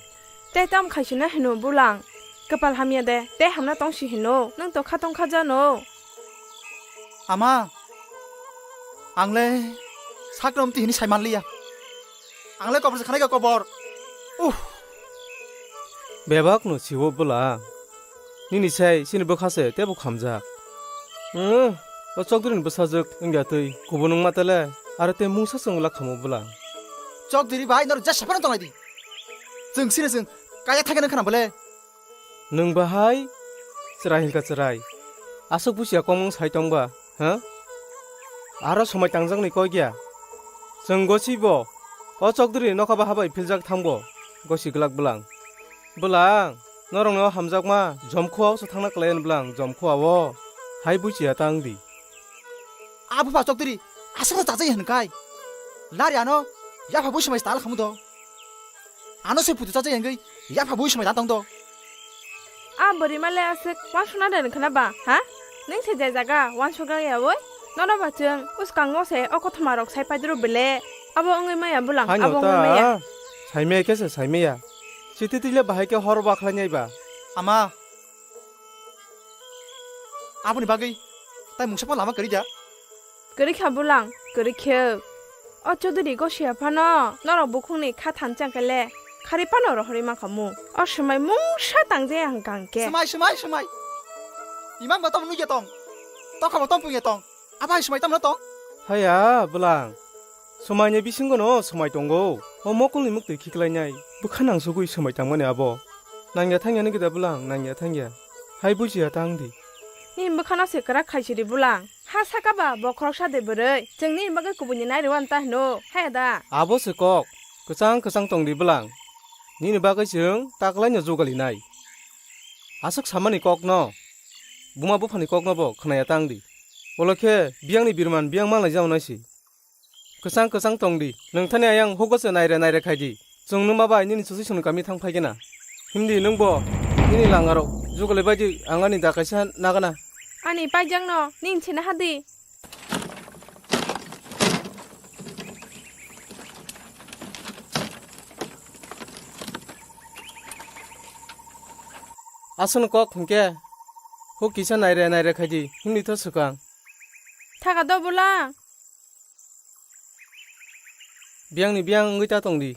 Tei tam khaisina hino bwlang. Kwpal hamya de, tei hamna tongsi hino. Nwng to kha tong kha jano. Ama, ang le sakno amtwi hwnwi sai manliya. Ang le kobor se khanai kha kobor. Uff. Bebak no siwo bwla. Nini sai chini bwkha se tebo khamjak. Umm, o chokdri ni bwsajwk wngya twi kubun wngma tele, aro tei mungsa chwng wla khamu bwla. Chokdri bai norok jesa phano tongnai di. Chwng sini chwng kaya thangkhe nang khana bole. Nwng bahai Chwrai hinkha chwrai. Aswk busia komung sai tongba, ha? Aro somai tangjakni kok ya. Chwng gosibo. O chokdri nokha baha bai philjak thangbo. Gosi glak bwlang. Bwlang, norokno hamjakma jomkhua o se thangna kwlai bwlang, jomkhua o. Hai busia tang di. A bupha chokdri, aswkno chajai hwnkai. Lari ano, yapha bui somai tal khamu do. Ano se putu chajai hwngwi, yapha bui somai tal tong do. A bwrwi male aswk wansukna de wngkhana ba, ha? Nwng se je jaga wansukya yawi? Nono ba chwng, uskango se o kothoma rok sai paidro bele. Abo wngwi maya bwlang, Haino abo wngwi maya. Ta, saimaya khe se saimaya. Chiti tile bahai khe hor bakhlai nai ba. Ama, Aboni bagwi tai mungsa phano lama kwrwi da? Kwrwi kha bwlang, kwrwi khe. O Chaudhary Gosia phano norok bukhukni kha thansa khe le kharwi phano rohorwi mankha mung. O swmai mungsa tangjaya hwnkha hwnkhe. Swmai, swmai, swmai. Imang bo tamo nugya tong. Tokha bo tamo pungya tong. Abo hai swmai tamo tong? Haya, bwlang. Swmaini bisingono swmai tongo. O mokolni muktwi khiklainai. Bwkha nangsugwi swmai tangmani abo. Nangya thangya nugwi da bwlang, nangya thangya. Hai bujiya tang di. Nini bwkhano se kwrak khaisidi bwlang. Ha saka ba bokhorok sa de bwrwi. Chwng nini bagwi kubuini nai rwna ta hino. Haya da. Abo se kok. Kwchang kwchang tong di bwlang. Nini bagwi chwng taklaino jugalinai. Aswk samani kokno. Buma buphani kokno bo khwnaya tang di. Ulo khe biyangni birman biyang manglai jao naisi. Kwchang kwchang tong di. Nwng thani ayang hugo se naire naire khai di. Chwng nwma bai nini susi swnwi kami thang phai gena. Himdi nwng bo nini langarok jugalai bai di, ang ani da kaisa nagana. Ani paijak no nini sina hadi. Aswkno kok hwnkhe huk kisa naire naire khai di, himdi tho swkang. Thaka do bwla. Biyangni biyang wngwi ta tong di.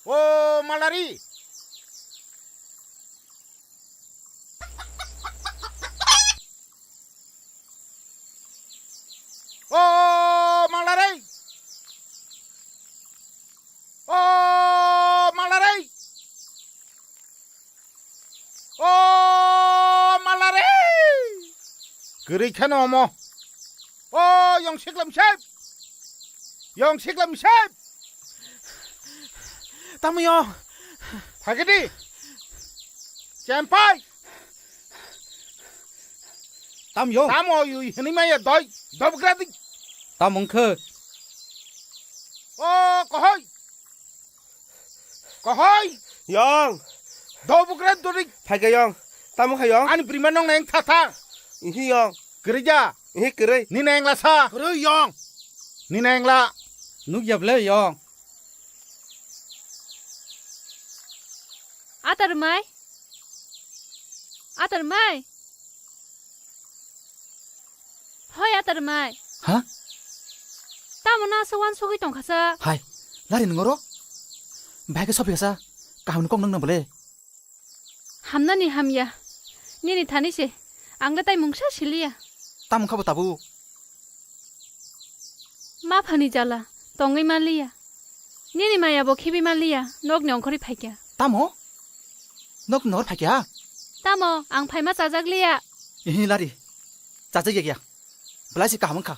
O Malari! O Malari! O Malari! O Malari! Kwrwi kheno omo. O yong siklam sep. Yong siklam sep. Tamo yong. Phagidi. Chempai. Tam yong. Tamo yui hini maya doi. Dobgradi. Tam wngkhe. O kohoi. Kohoi. Yong. Dobgrad dori. Phaikha yong. Tamo kha yong. Ani brima nong neng tha tha. Ihi yong. Kwrwi ja. Ihi kwrwi. Ni neng la sa. Kwrwi yong. Ni neng la. Nuk yab le yong. Atar mai. Atar mai. Hoi atar mai. Ha? Tamo no aswk uansugwi tongkha sa? Hai, lari nungoro? Bahai khe sophi kha sa? Kaham ni kok nang nang bole? Hamnani hamya. Nini thani se. Ang le tai mungsa siliya. Tamo kha bo tabuk? Ma phani jala, tongwi ma liya. Nini maya bo khibi ma liya, nokni ongkhorwi phaikya. Tamo? Nok nor phaikya? Tamo, ang phaima chajak liya. Ihi lari. Chajak ya ya. Belai si kaham wngkha.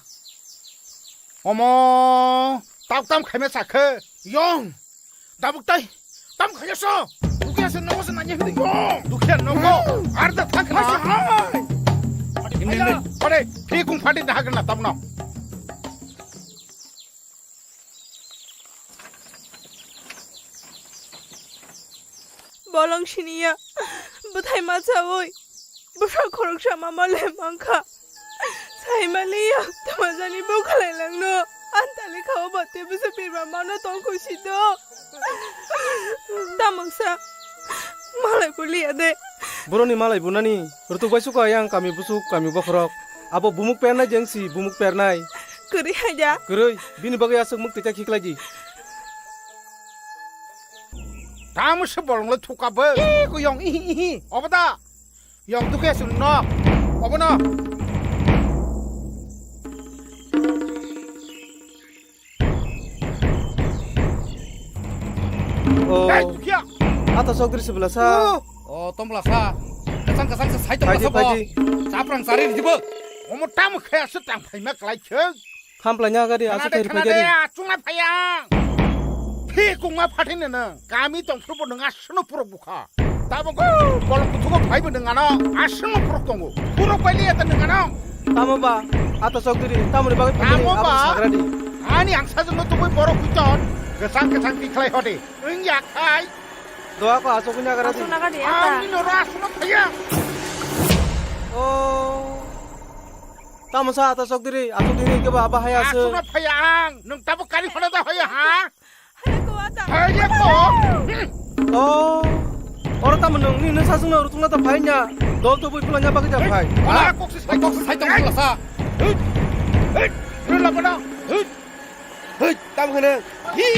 Omo, tak tam khaima chakhe. Yong. Dabuk tai. Tam khaya so. Dukhiya se nogo se nanya hindi yong. Dukhiya nogo. Arda thang na. Hai. Ini, ini. Pare, phi kung phadi na hagna tam no. Bolong siniya, bwthai machawi, bwsa khoroksa mama le mankha. Saimaliya, tamajani bokhalai langno, antali khao bate bwsa pirma mano tongkhu sito. Tamoksa, malai buliya de. Boroni malai bunani, rutuk bai suka yang kami busuk, kami bokhorok. Abo bumuk pernai jengsi, bumuk pernai. Kwrwi haida. Kwrwi, bini bagwi aswk muk tita khiklai di. Tamo se bolong le thuka bo. Ih, ko yong, ihi, ihi. Obo da. Yong dukhe sung no. Obo no. Oh. Hey, dukhiya. Ata sokdri se belasa. Oh. Oh, tong belasa. Kasang kasang se sai tong belasa bo. Phaidi, phaidi. Chaprang sari di bo. Omo tamo khe aswk tang phaima klai chwng. Khamplaina gari aswk khairi phai gari. Achungna phaya. Phi kungma phathini nang. Kami tongphuru bo nang aswkno purok bukha. Tabuk bolong kuthugo phaibo nang ano aswkno purok tongo. Purok bai liya ta nang ano. Tamo ba? Ata sokdiri, tamoni bagwi phai abo sagradi. Ani ang sajwkno tubui borok kuiton. Kesang kesang tikhlai hodi. Wng ya khai. Doa ko aswk wngya gara di. Aswk naga di ata. Ang nino ro aswkno phaya. Oh. Tamo sa ata sok diri, aswk diri ke ba, ba hai aswk. Aswkno phaya ang. Nwng tabuk kari phano da hoya ha? Haya ko ata. Haya ko. Oh. Oro tamo nwng ni nwng saswkno rutukna ta phai nya. Dol to bui phulanya bagwi ja phai. Ala kok si sai kok si sai tong sa. Hei. Hei. Hei. Hei. Hei, tam khana. Hi.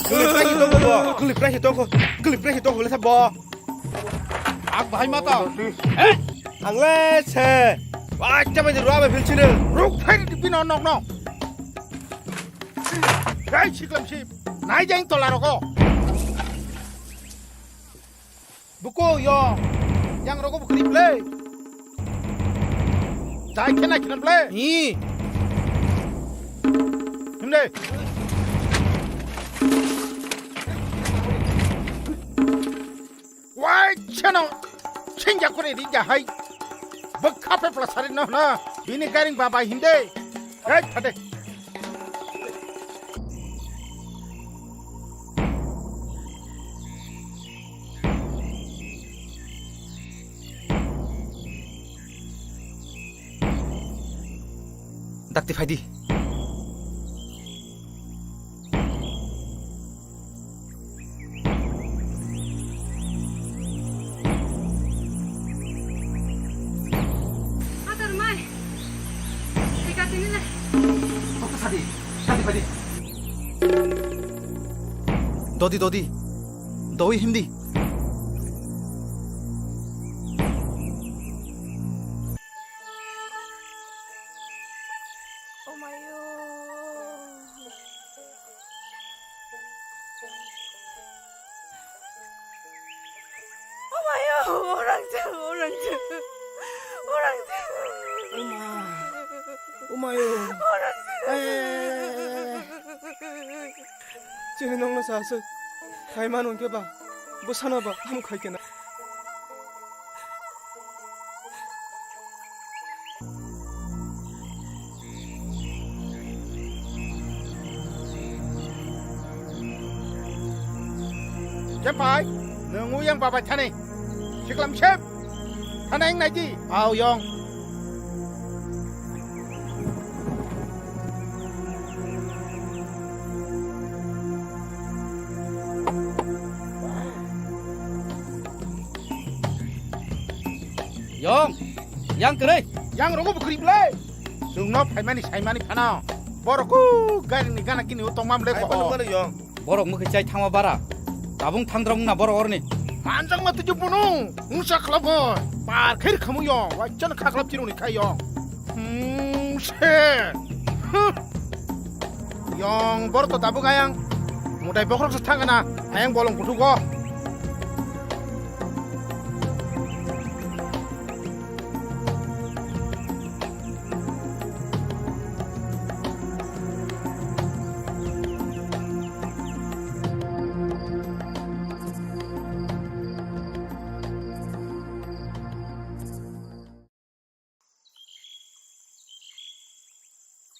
Gulip rahi tongkho bo. Gulip rahi tongkho. Gulip rahi tongkho le sabo. Ak bahai mata. Eh? Ang le se. Wah, coba di ruwa bil sini. Ruk phai di pino nok nok. Hei, siklam sip. Nai jeng tola roko. Buko yo, yang rogo bukri ble. Jai khena khena ble. Hi. Himde. Wai cheno. Chinja kore di jahai. Bukha pe plasari no na. Bini garing babai himde. Hei, phate. Dakti phaidi. Atar mai. Eka tini le. Kok sadi. Sadi phaidi. Dodi, dodi. Doi himdi. Omayo. Omayo, orang jauh, orang jauh. Orang jauh. Oma. Omayo. Orang jauh. Ay, ay, ay, ay, ay, ay. Chini nongno sa aswk. Khai mano hwnkhe ba. Bwsano ba ham khai kena. Khe pai, nwng uyang babai thani. Siklam sep. Thana wng nai di. Au yong. Yong, yang kwrwi. Yang rogo bwkhri ble. Chwngno phaimani saimani phano. Borok ku garini gana kini o tongma mle ko. Ai, panu mano yong. Borok mwkhwi chai thangma bara. Tabung thangdrong na borok orni. Manjak ma tuju bunu. Ungsa khlabo. Par khair khamu yong. Waichon khaklap chiruni khai yong. Hmm, se. Huh. Yong, borok to tabuk ayang. Mutai bokhorok se thang na. Ayang bolong kuthuk o.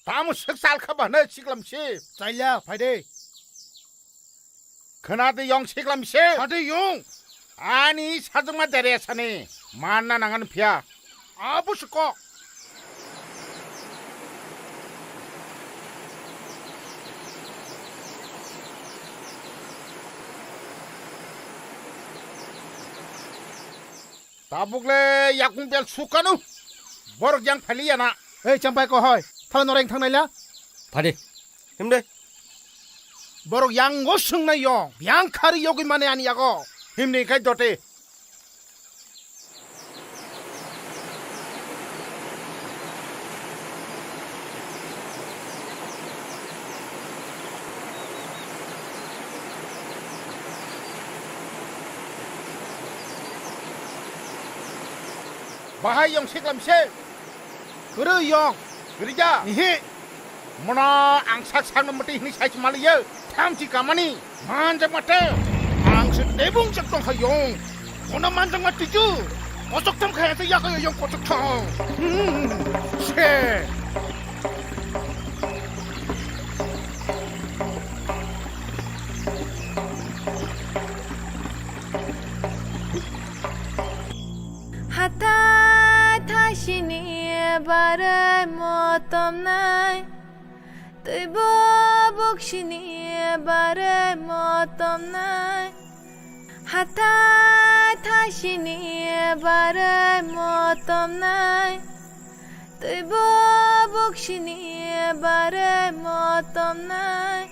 Tamo swk sal kha ba hwnwi siklam si. Chaya, phai de. Khwna de yong siklam si. Phai de yong. Ani sajwkma dere sani. Manna nangan phiya. Abo se kok. Tabuk le yakung bel sukanu. Borok yang phali yana. Ei, champai ko hoi. Thang noreng thang naila. Phadi. Himde. Borok yang go sung nai yo. Yang khari yogwi mane ani yago. Himni kai dote. Bahai yong siklam se. Kwrwi yong. Kwrwi ja. Ihi. Mono ang sak sakno mwtwi hwnwi sai se maliya. Thamchi kamani. Manjak mate. Ang se tebung chak tong kha yong. Mono manjak ma tiju. Kochok tham khaya se yakha yong kochok thong. Hmm. Se. Hathai thaisini barwi motom nai, twi bubuk sini barwi motom nai. Hathai thaisini barwi motom nai, twi bubuk sini barwi motom nai.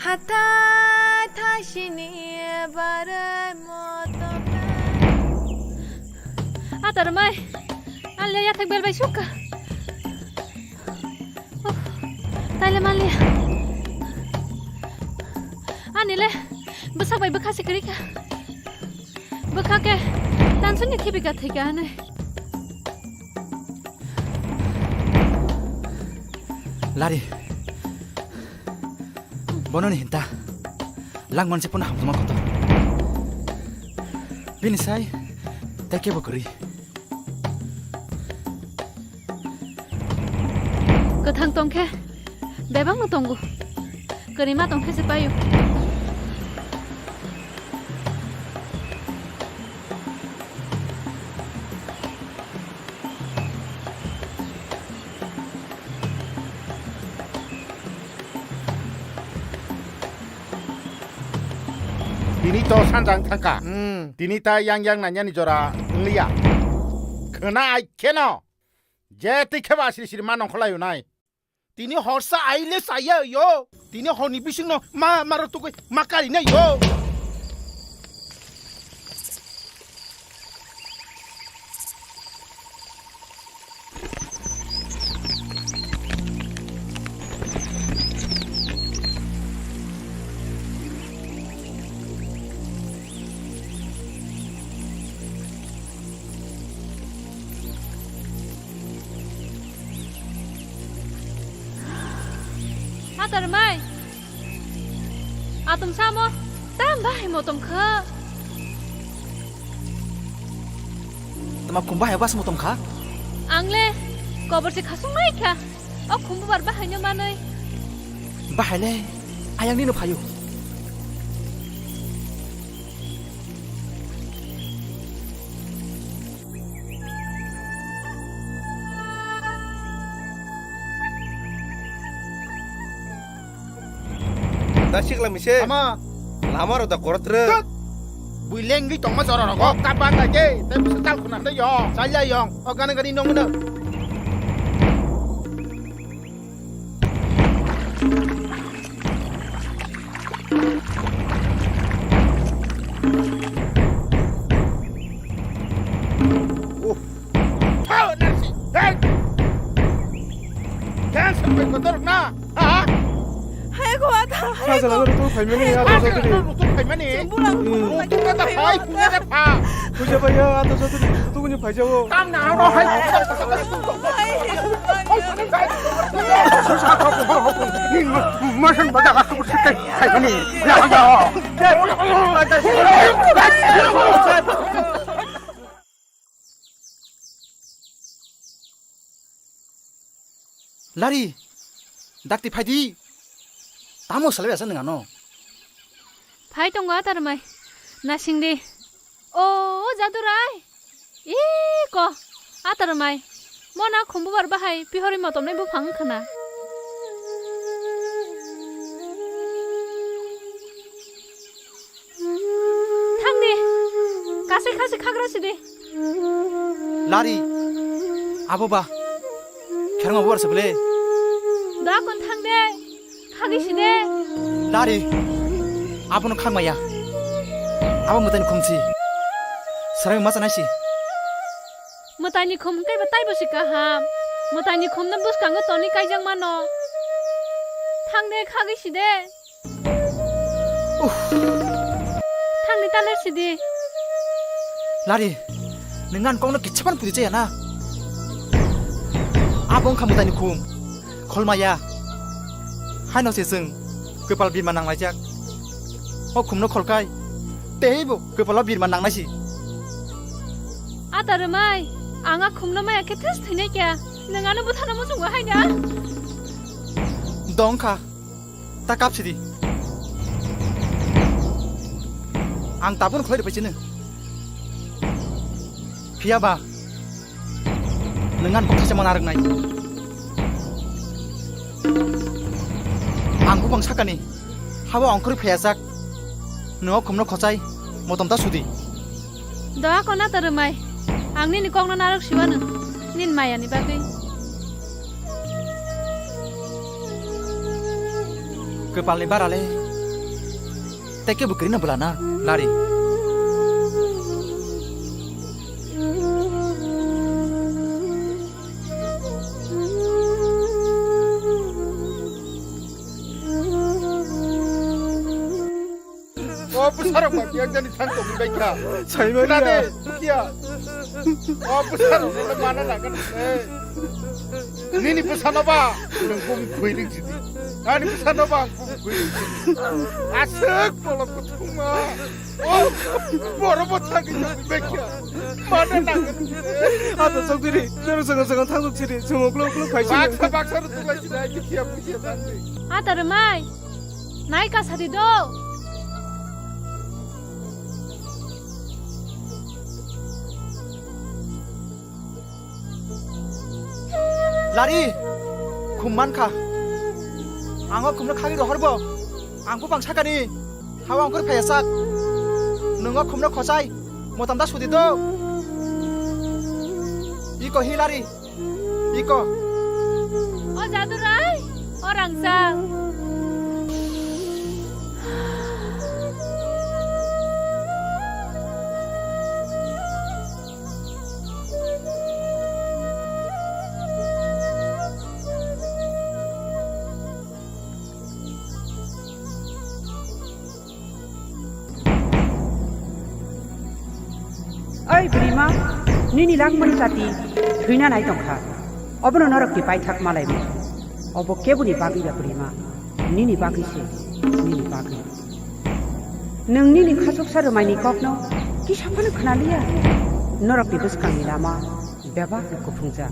Hathai thaisini barwi motom nai. Atar mai, alia yathek bel bai sukha. Uff, taile manliya. Ani le bwsak bai bwkha se kwrwi kha. Bwkha khe tansukni khibi ka thwi kha hinwi. Lari. Bono ni hinta. Langman se pono hamtoma kotor. Bini sai. Tei kebo kwrwi. Kwthang tongkhe bebakno tongo. Kwrwima tongkhe se paio. Tini to sanjang thangkha. Hmm. Tini ta yang yang nanyani jora wngliya. Khwna ai kheno. Je twi kheba siri siri ma nongkhorlai unai. Tini horsa aile saya yo. Tini horni bisingno ma maro tugui ma karina yo. Atar mai. Atum samo tam bahai motom kha. Tama khum bahai bas motom kha? Ang le kobor se khasung nai kha. O khum bubar bahai no manoi. Bahai le ayang nino phayu. Da sikla mise. Ama. Lama ro da korot re. Tut. Bui lengwi tongma jora rogo. Kok ta bang ga je. Te bisa tal khuna nda yo. Salya yong. O gana gani nong na. Uff. Thau, narsi. Hei. Jangan sampai kotor na. Ha? Sajala ro to phaimani, ato jotoni. Chwng bulang bulang lagi. Kungna da phai, kungna da pha. Puja bhai, ato jotoni, tuguni phaijago. Tam na ro hai. Motion bada aku sitai phaimani. Ya, ya. Lari, dakti phaidi. Tamo salai asa nang ano. Phai tongo atar mai. Nasing di. O, o Jadurai. Iko, atar mai. Mona khumbu bar bahai pihori motom nai buphang khana. Thang di. Kasai khasi khagra si di. Lari. Abo ba. Kherang abo arsa bele. Da kon thang de. Khagi si de. Lari. Abo no khang maya. Abo mutai ni khum si. Sarai ma chanai si. Mutai ni khum kai ba tai bo si kaham. Mutai ni khum no bwskango toni kaijak mano. Thang de khagi si de. Uff. Thangni taler sidi. Lari, nwng ani kokno kichhapan pudi chaya na? Abo wngkha mwtaini khum, kholmaya. Haino se chwng kwpal birma nanglaijak. O khumno kholkai, teibo kwpalo birma nangnai si. Ata rwmai, ang a khumno maya khe thwis thwinai kya? Nwng ano bwthano muchungo hai na? Dong kha. Ta kap sidi. Ang tabuk khlai rwbai chini. Phiya ba, nwng ani bwkha se mana rwngnai. Ang bupang sakani, habo ongkhorwi phiyajak. Nwng o khumno khochai, motom ta sudi. Doa kona ta rwmai, ang nini kokno narwk siwano, nini mayani bagwi. Kwpalni barale, tei kebo kwrwino bwlana, Lari. O bwsarok ba biyang jani thang tongwi bai kha. Saimani Khna de, ya. Bukhiya. O bwsarok no mana nangani. Nini bwsano ba nwng bum khoi ring sidi. Ani bwsano ba ang bum khoi ring sidi. Aswk bolok kuthuma. O boro bo thangwi tongwi bai kha. Mana nangani. Ato sokdiri, noro songo songo thang sidi, songo klok klok phai sidi. Baksa baksa ro tulai sidi, ai bukhiya bukhiya thangwi. Ata rwmai. Nai ka sadi do. Lari, khum man kha. Ang o khumno khagwi rohor bo. Ang bupang sakani. Hawa ongkhor phaya sak. Nwng o khumno khochai. Motam da sudi do. Iko hi Lari. Iko. O Jadurai, o Rangchak. Oi bwrwima, nini langmani chati thwina nai tongkha. Obono norokni paithak malaimu. Obo keboni bagwi ba bwrwima, nini bagwi se, nini bagwi. Nwng nini khachuksa rwmaini kokno kisa phano khwnaliya. Norokni bwskangni lama bebak no kuphungjak.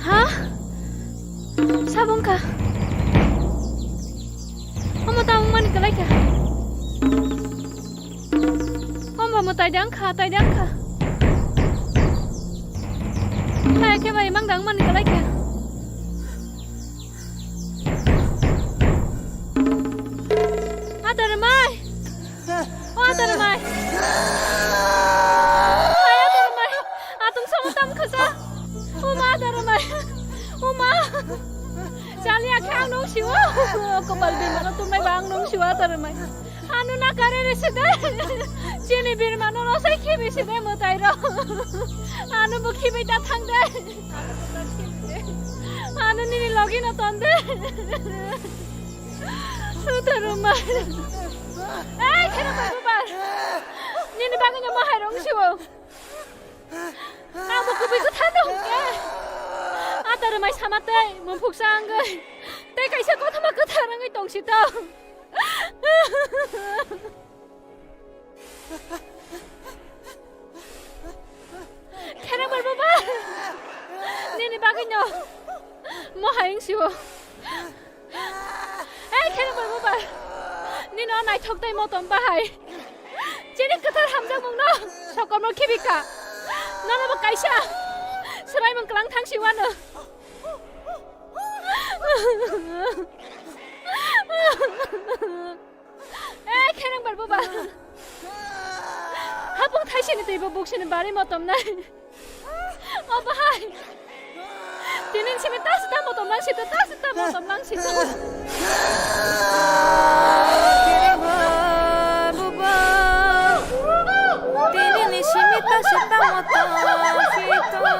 Ha? Sabo wngkha? Omo tamo wngmani kwlai kha? Omo bo taida wngkha, taida wngkha. Kaya khe bai mang da wngmani kwlai kha? Atar mai. O Atar mai. Hai Atar mai. Atung sama tam khasa. O ma Atar mai. O ma. Chali akhe ang nung siwa. Kopal bimano tumai ba ang nung siwa Atar mai. Anu na kare re sida. Chini birmano rosai khibi sida mutai ro. Anu bu khibi ta thang de. Anu bu ta khibi de. Ano nini logi no tonde. Suta rumah. Ei, kena baru bar. Nini bagwi no mahai rong siwo. Ang bo kubui kwthar no hwnkhe. Ata rwmai sama tei mumphuk sa wngwi. Tei kaisa kothoma kwthar wngwi tong si to. Kherang bar baba. Nini bagwi no. Mohai wng siwo. Ei, kherang bar baba. Nino naithok tei motom bahai. Chini kwthar hamjakmung no. Sokomno khibika. Nono bo kaisa. Swraimung kwlang thang siwano. Eh, kherang bar baba. Hapung thaisini teibo buksini bari motom nai. O bahai. Tinin simi ta sita motom lang sita, ta sita motom lang sita. Tinin simi ta sita motom sita.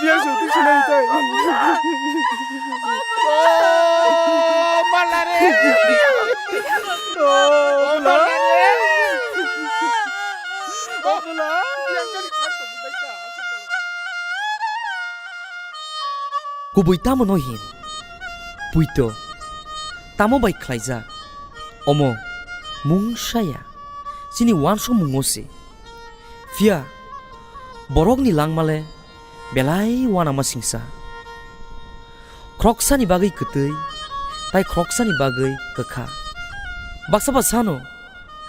Biar soti sunai tai. Oh, malare. Oh, malare. Oh, kubui tamo no hin? Puito, tamo bai khlaijak? Omo mungsa ya, chini uansukmungo se. Phiya borokni langmale belai uanama singsa. Khoroksani bagwi kwtwi, tai khoroksani bagwi kwkha. Baksa ba sano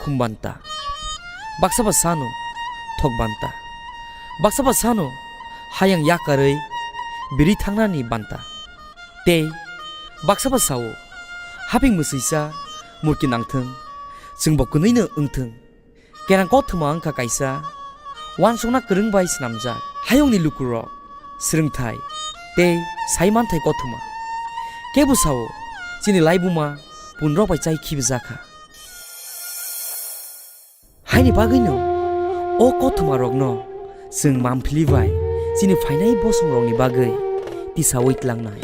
khumbanta, baksa ba sano thokbanta, baksa ba sano hayang yakarwi biri thangnani banta. Tei baksa ba sao, haping mwswisa murki nangthwng, chwngbo kwnwino wngthwng. Kerang kothoma wngkha kaisa uansukna kwrwng bai swnamjak hayungni lukurok, swrwngthai tei saimanthai kothoma. Kebo sao chini laibuma punrok bai chai khibijakha. Haini bagwino o kothomarokno chwng Mamphli bai chini phainai bosongrokni bagwi tisaui tlangnai.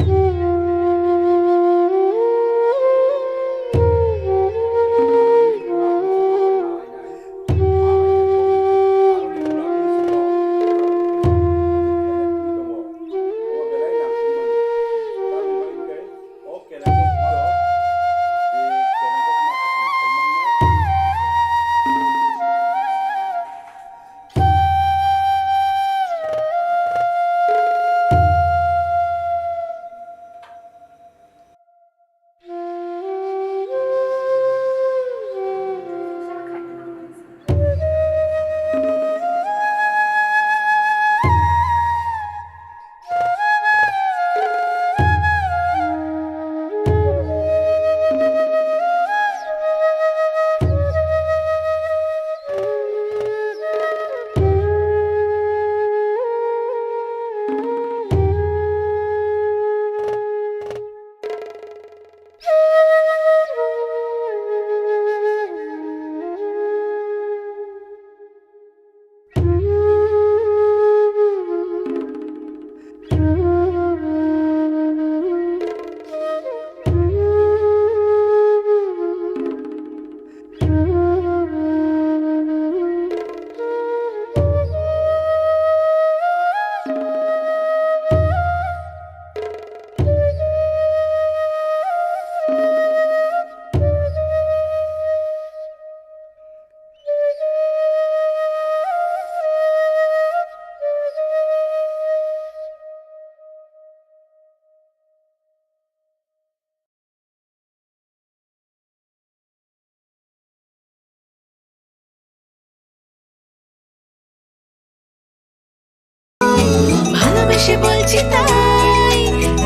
ভালোবেসে বলছি তাই,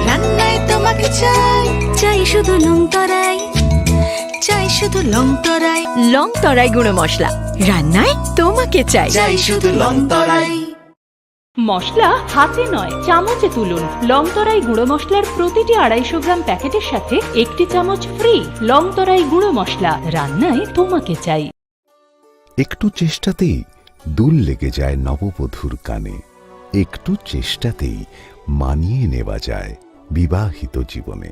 রান্নায় তোমাকে চাই, চাই শুধু লং তরাই, চাই শুধু লং তরাই। লং তরাই গুঁড়ো মশলা, রান্নায় তোমাকে চাই, চাই শুধু লং তরাই। মশলা হাতে নয়, চামচে তুলুন। লং তরাই গুঁড়ো মশলার প্রতিটি আড়াইশো গ্রাম প্যাকেটের সাথে একটি চামচ ফ্রি। লং তরাই গুঁড়ো মশলা, রান্নায় তোমাকে চাই। একটু চেষ্টাতেই দুল লেগে যায় নববধূর কানে। একটু চেষ্টাতেই মানিয়ে নেওয়া যায় বিবাহিত জীবনে।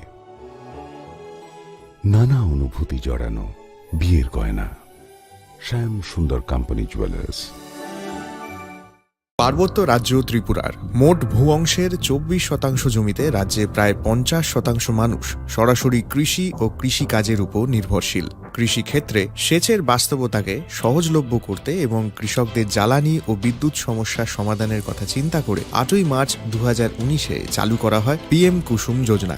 নানা অনুভূতি জড়ানো বিয়ের গয়না। শ্যাম সুন্দর কোম্পানি জুয়েলার্স। পার্বত্য রাজ্য ত্রিপুরার মোট ভূ অংশের চব্বিশ শতাংশ জমিতে রাজ্যে প্রায় পঞ্চাশ শতাংশ মানুষ সরাসরি কৃষি ও কৃষিকাজের উপর নির্ভরশীল। কৃষিক্ষেত্রে সেচের বাস্তবতাকে সহজলভ্য করতে এবং কৃষকদের জ্বালানি ও বিদ্যুৎ সমস্যার সমাধানের কথা চিন্তা করে আটই মার্চ দু হাজার উনিশে চালু করা হয় পিএম কুসুম যোজনা,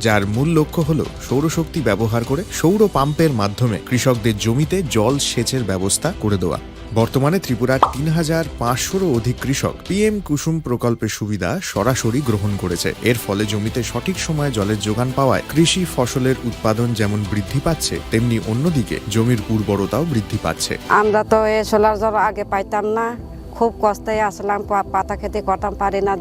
যার মূল লক্ষ্য হল সৌরশক্তি ব্যবহার করে সৌর পাম্পের মাধ্যমে কৃষকদের জমিতে জল সেচের ব্যবস্থা করে দেওয়া। বর্তমানে ত্রিপুরার তিন হাজার পাঁচশোরও অধিক কৃষক পিএম কুসুম প্রকল্পের সুবিধা সরাসরি গ্রহণ করেছে। এর ফলে জমিতে সঠিক সময়ে জলের যোগান পাওয়ায় কৃষি ফসলের উৎপাদন যেমন বৃদ্ধি পাচ্ছে, তেমনি অন্যদিকে জমির উর্বরতাও বৃদ্ধি পাচ্ছে। আমরা তো এই সোলার জল আগে পাইতাম না, খুব কষ্টে আসলাম, পা-, পাতা খেতে করতাম পারি না।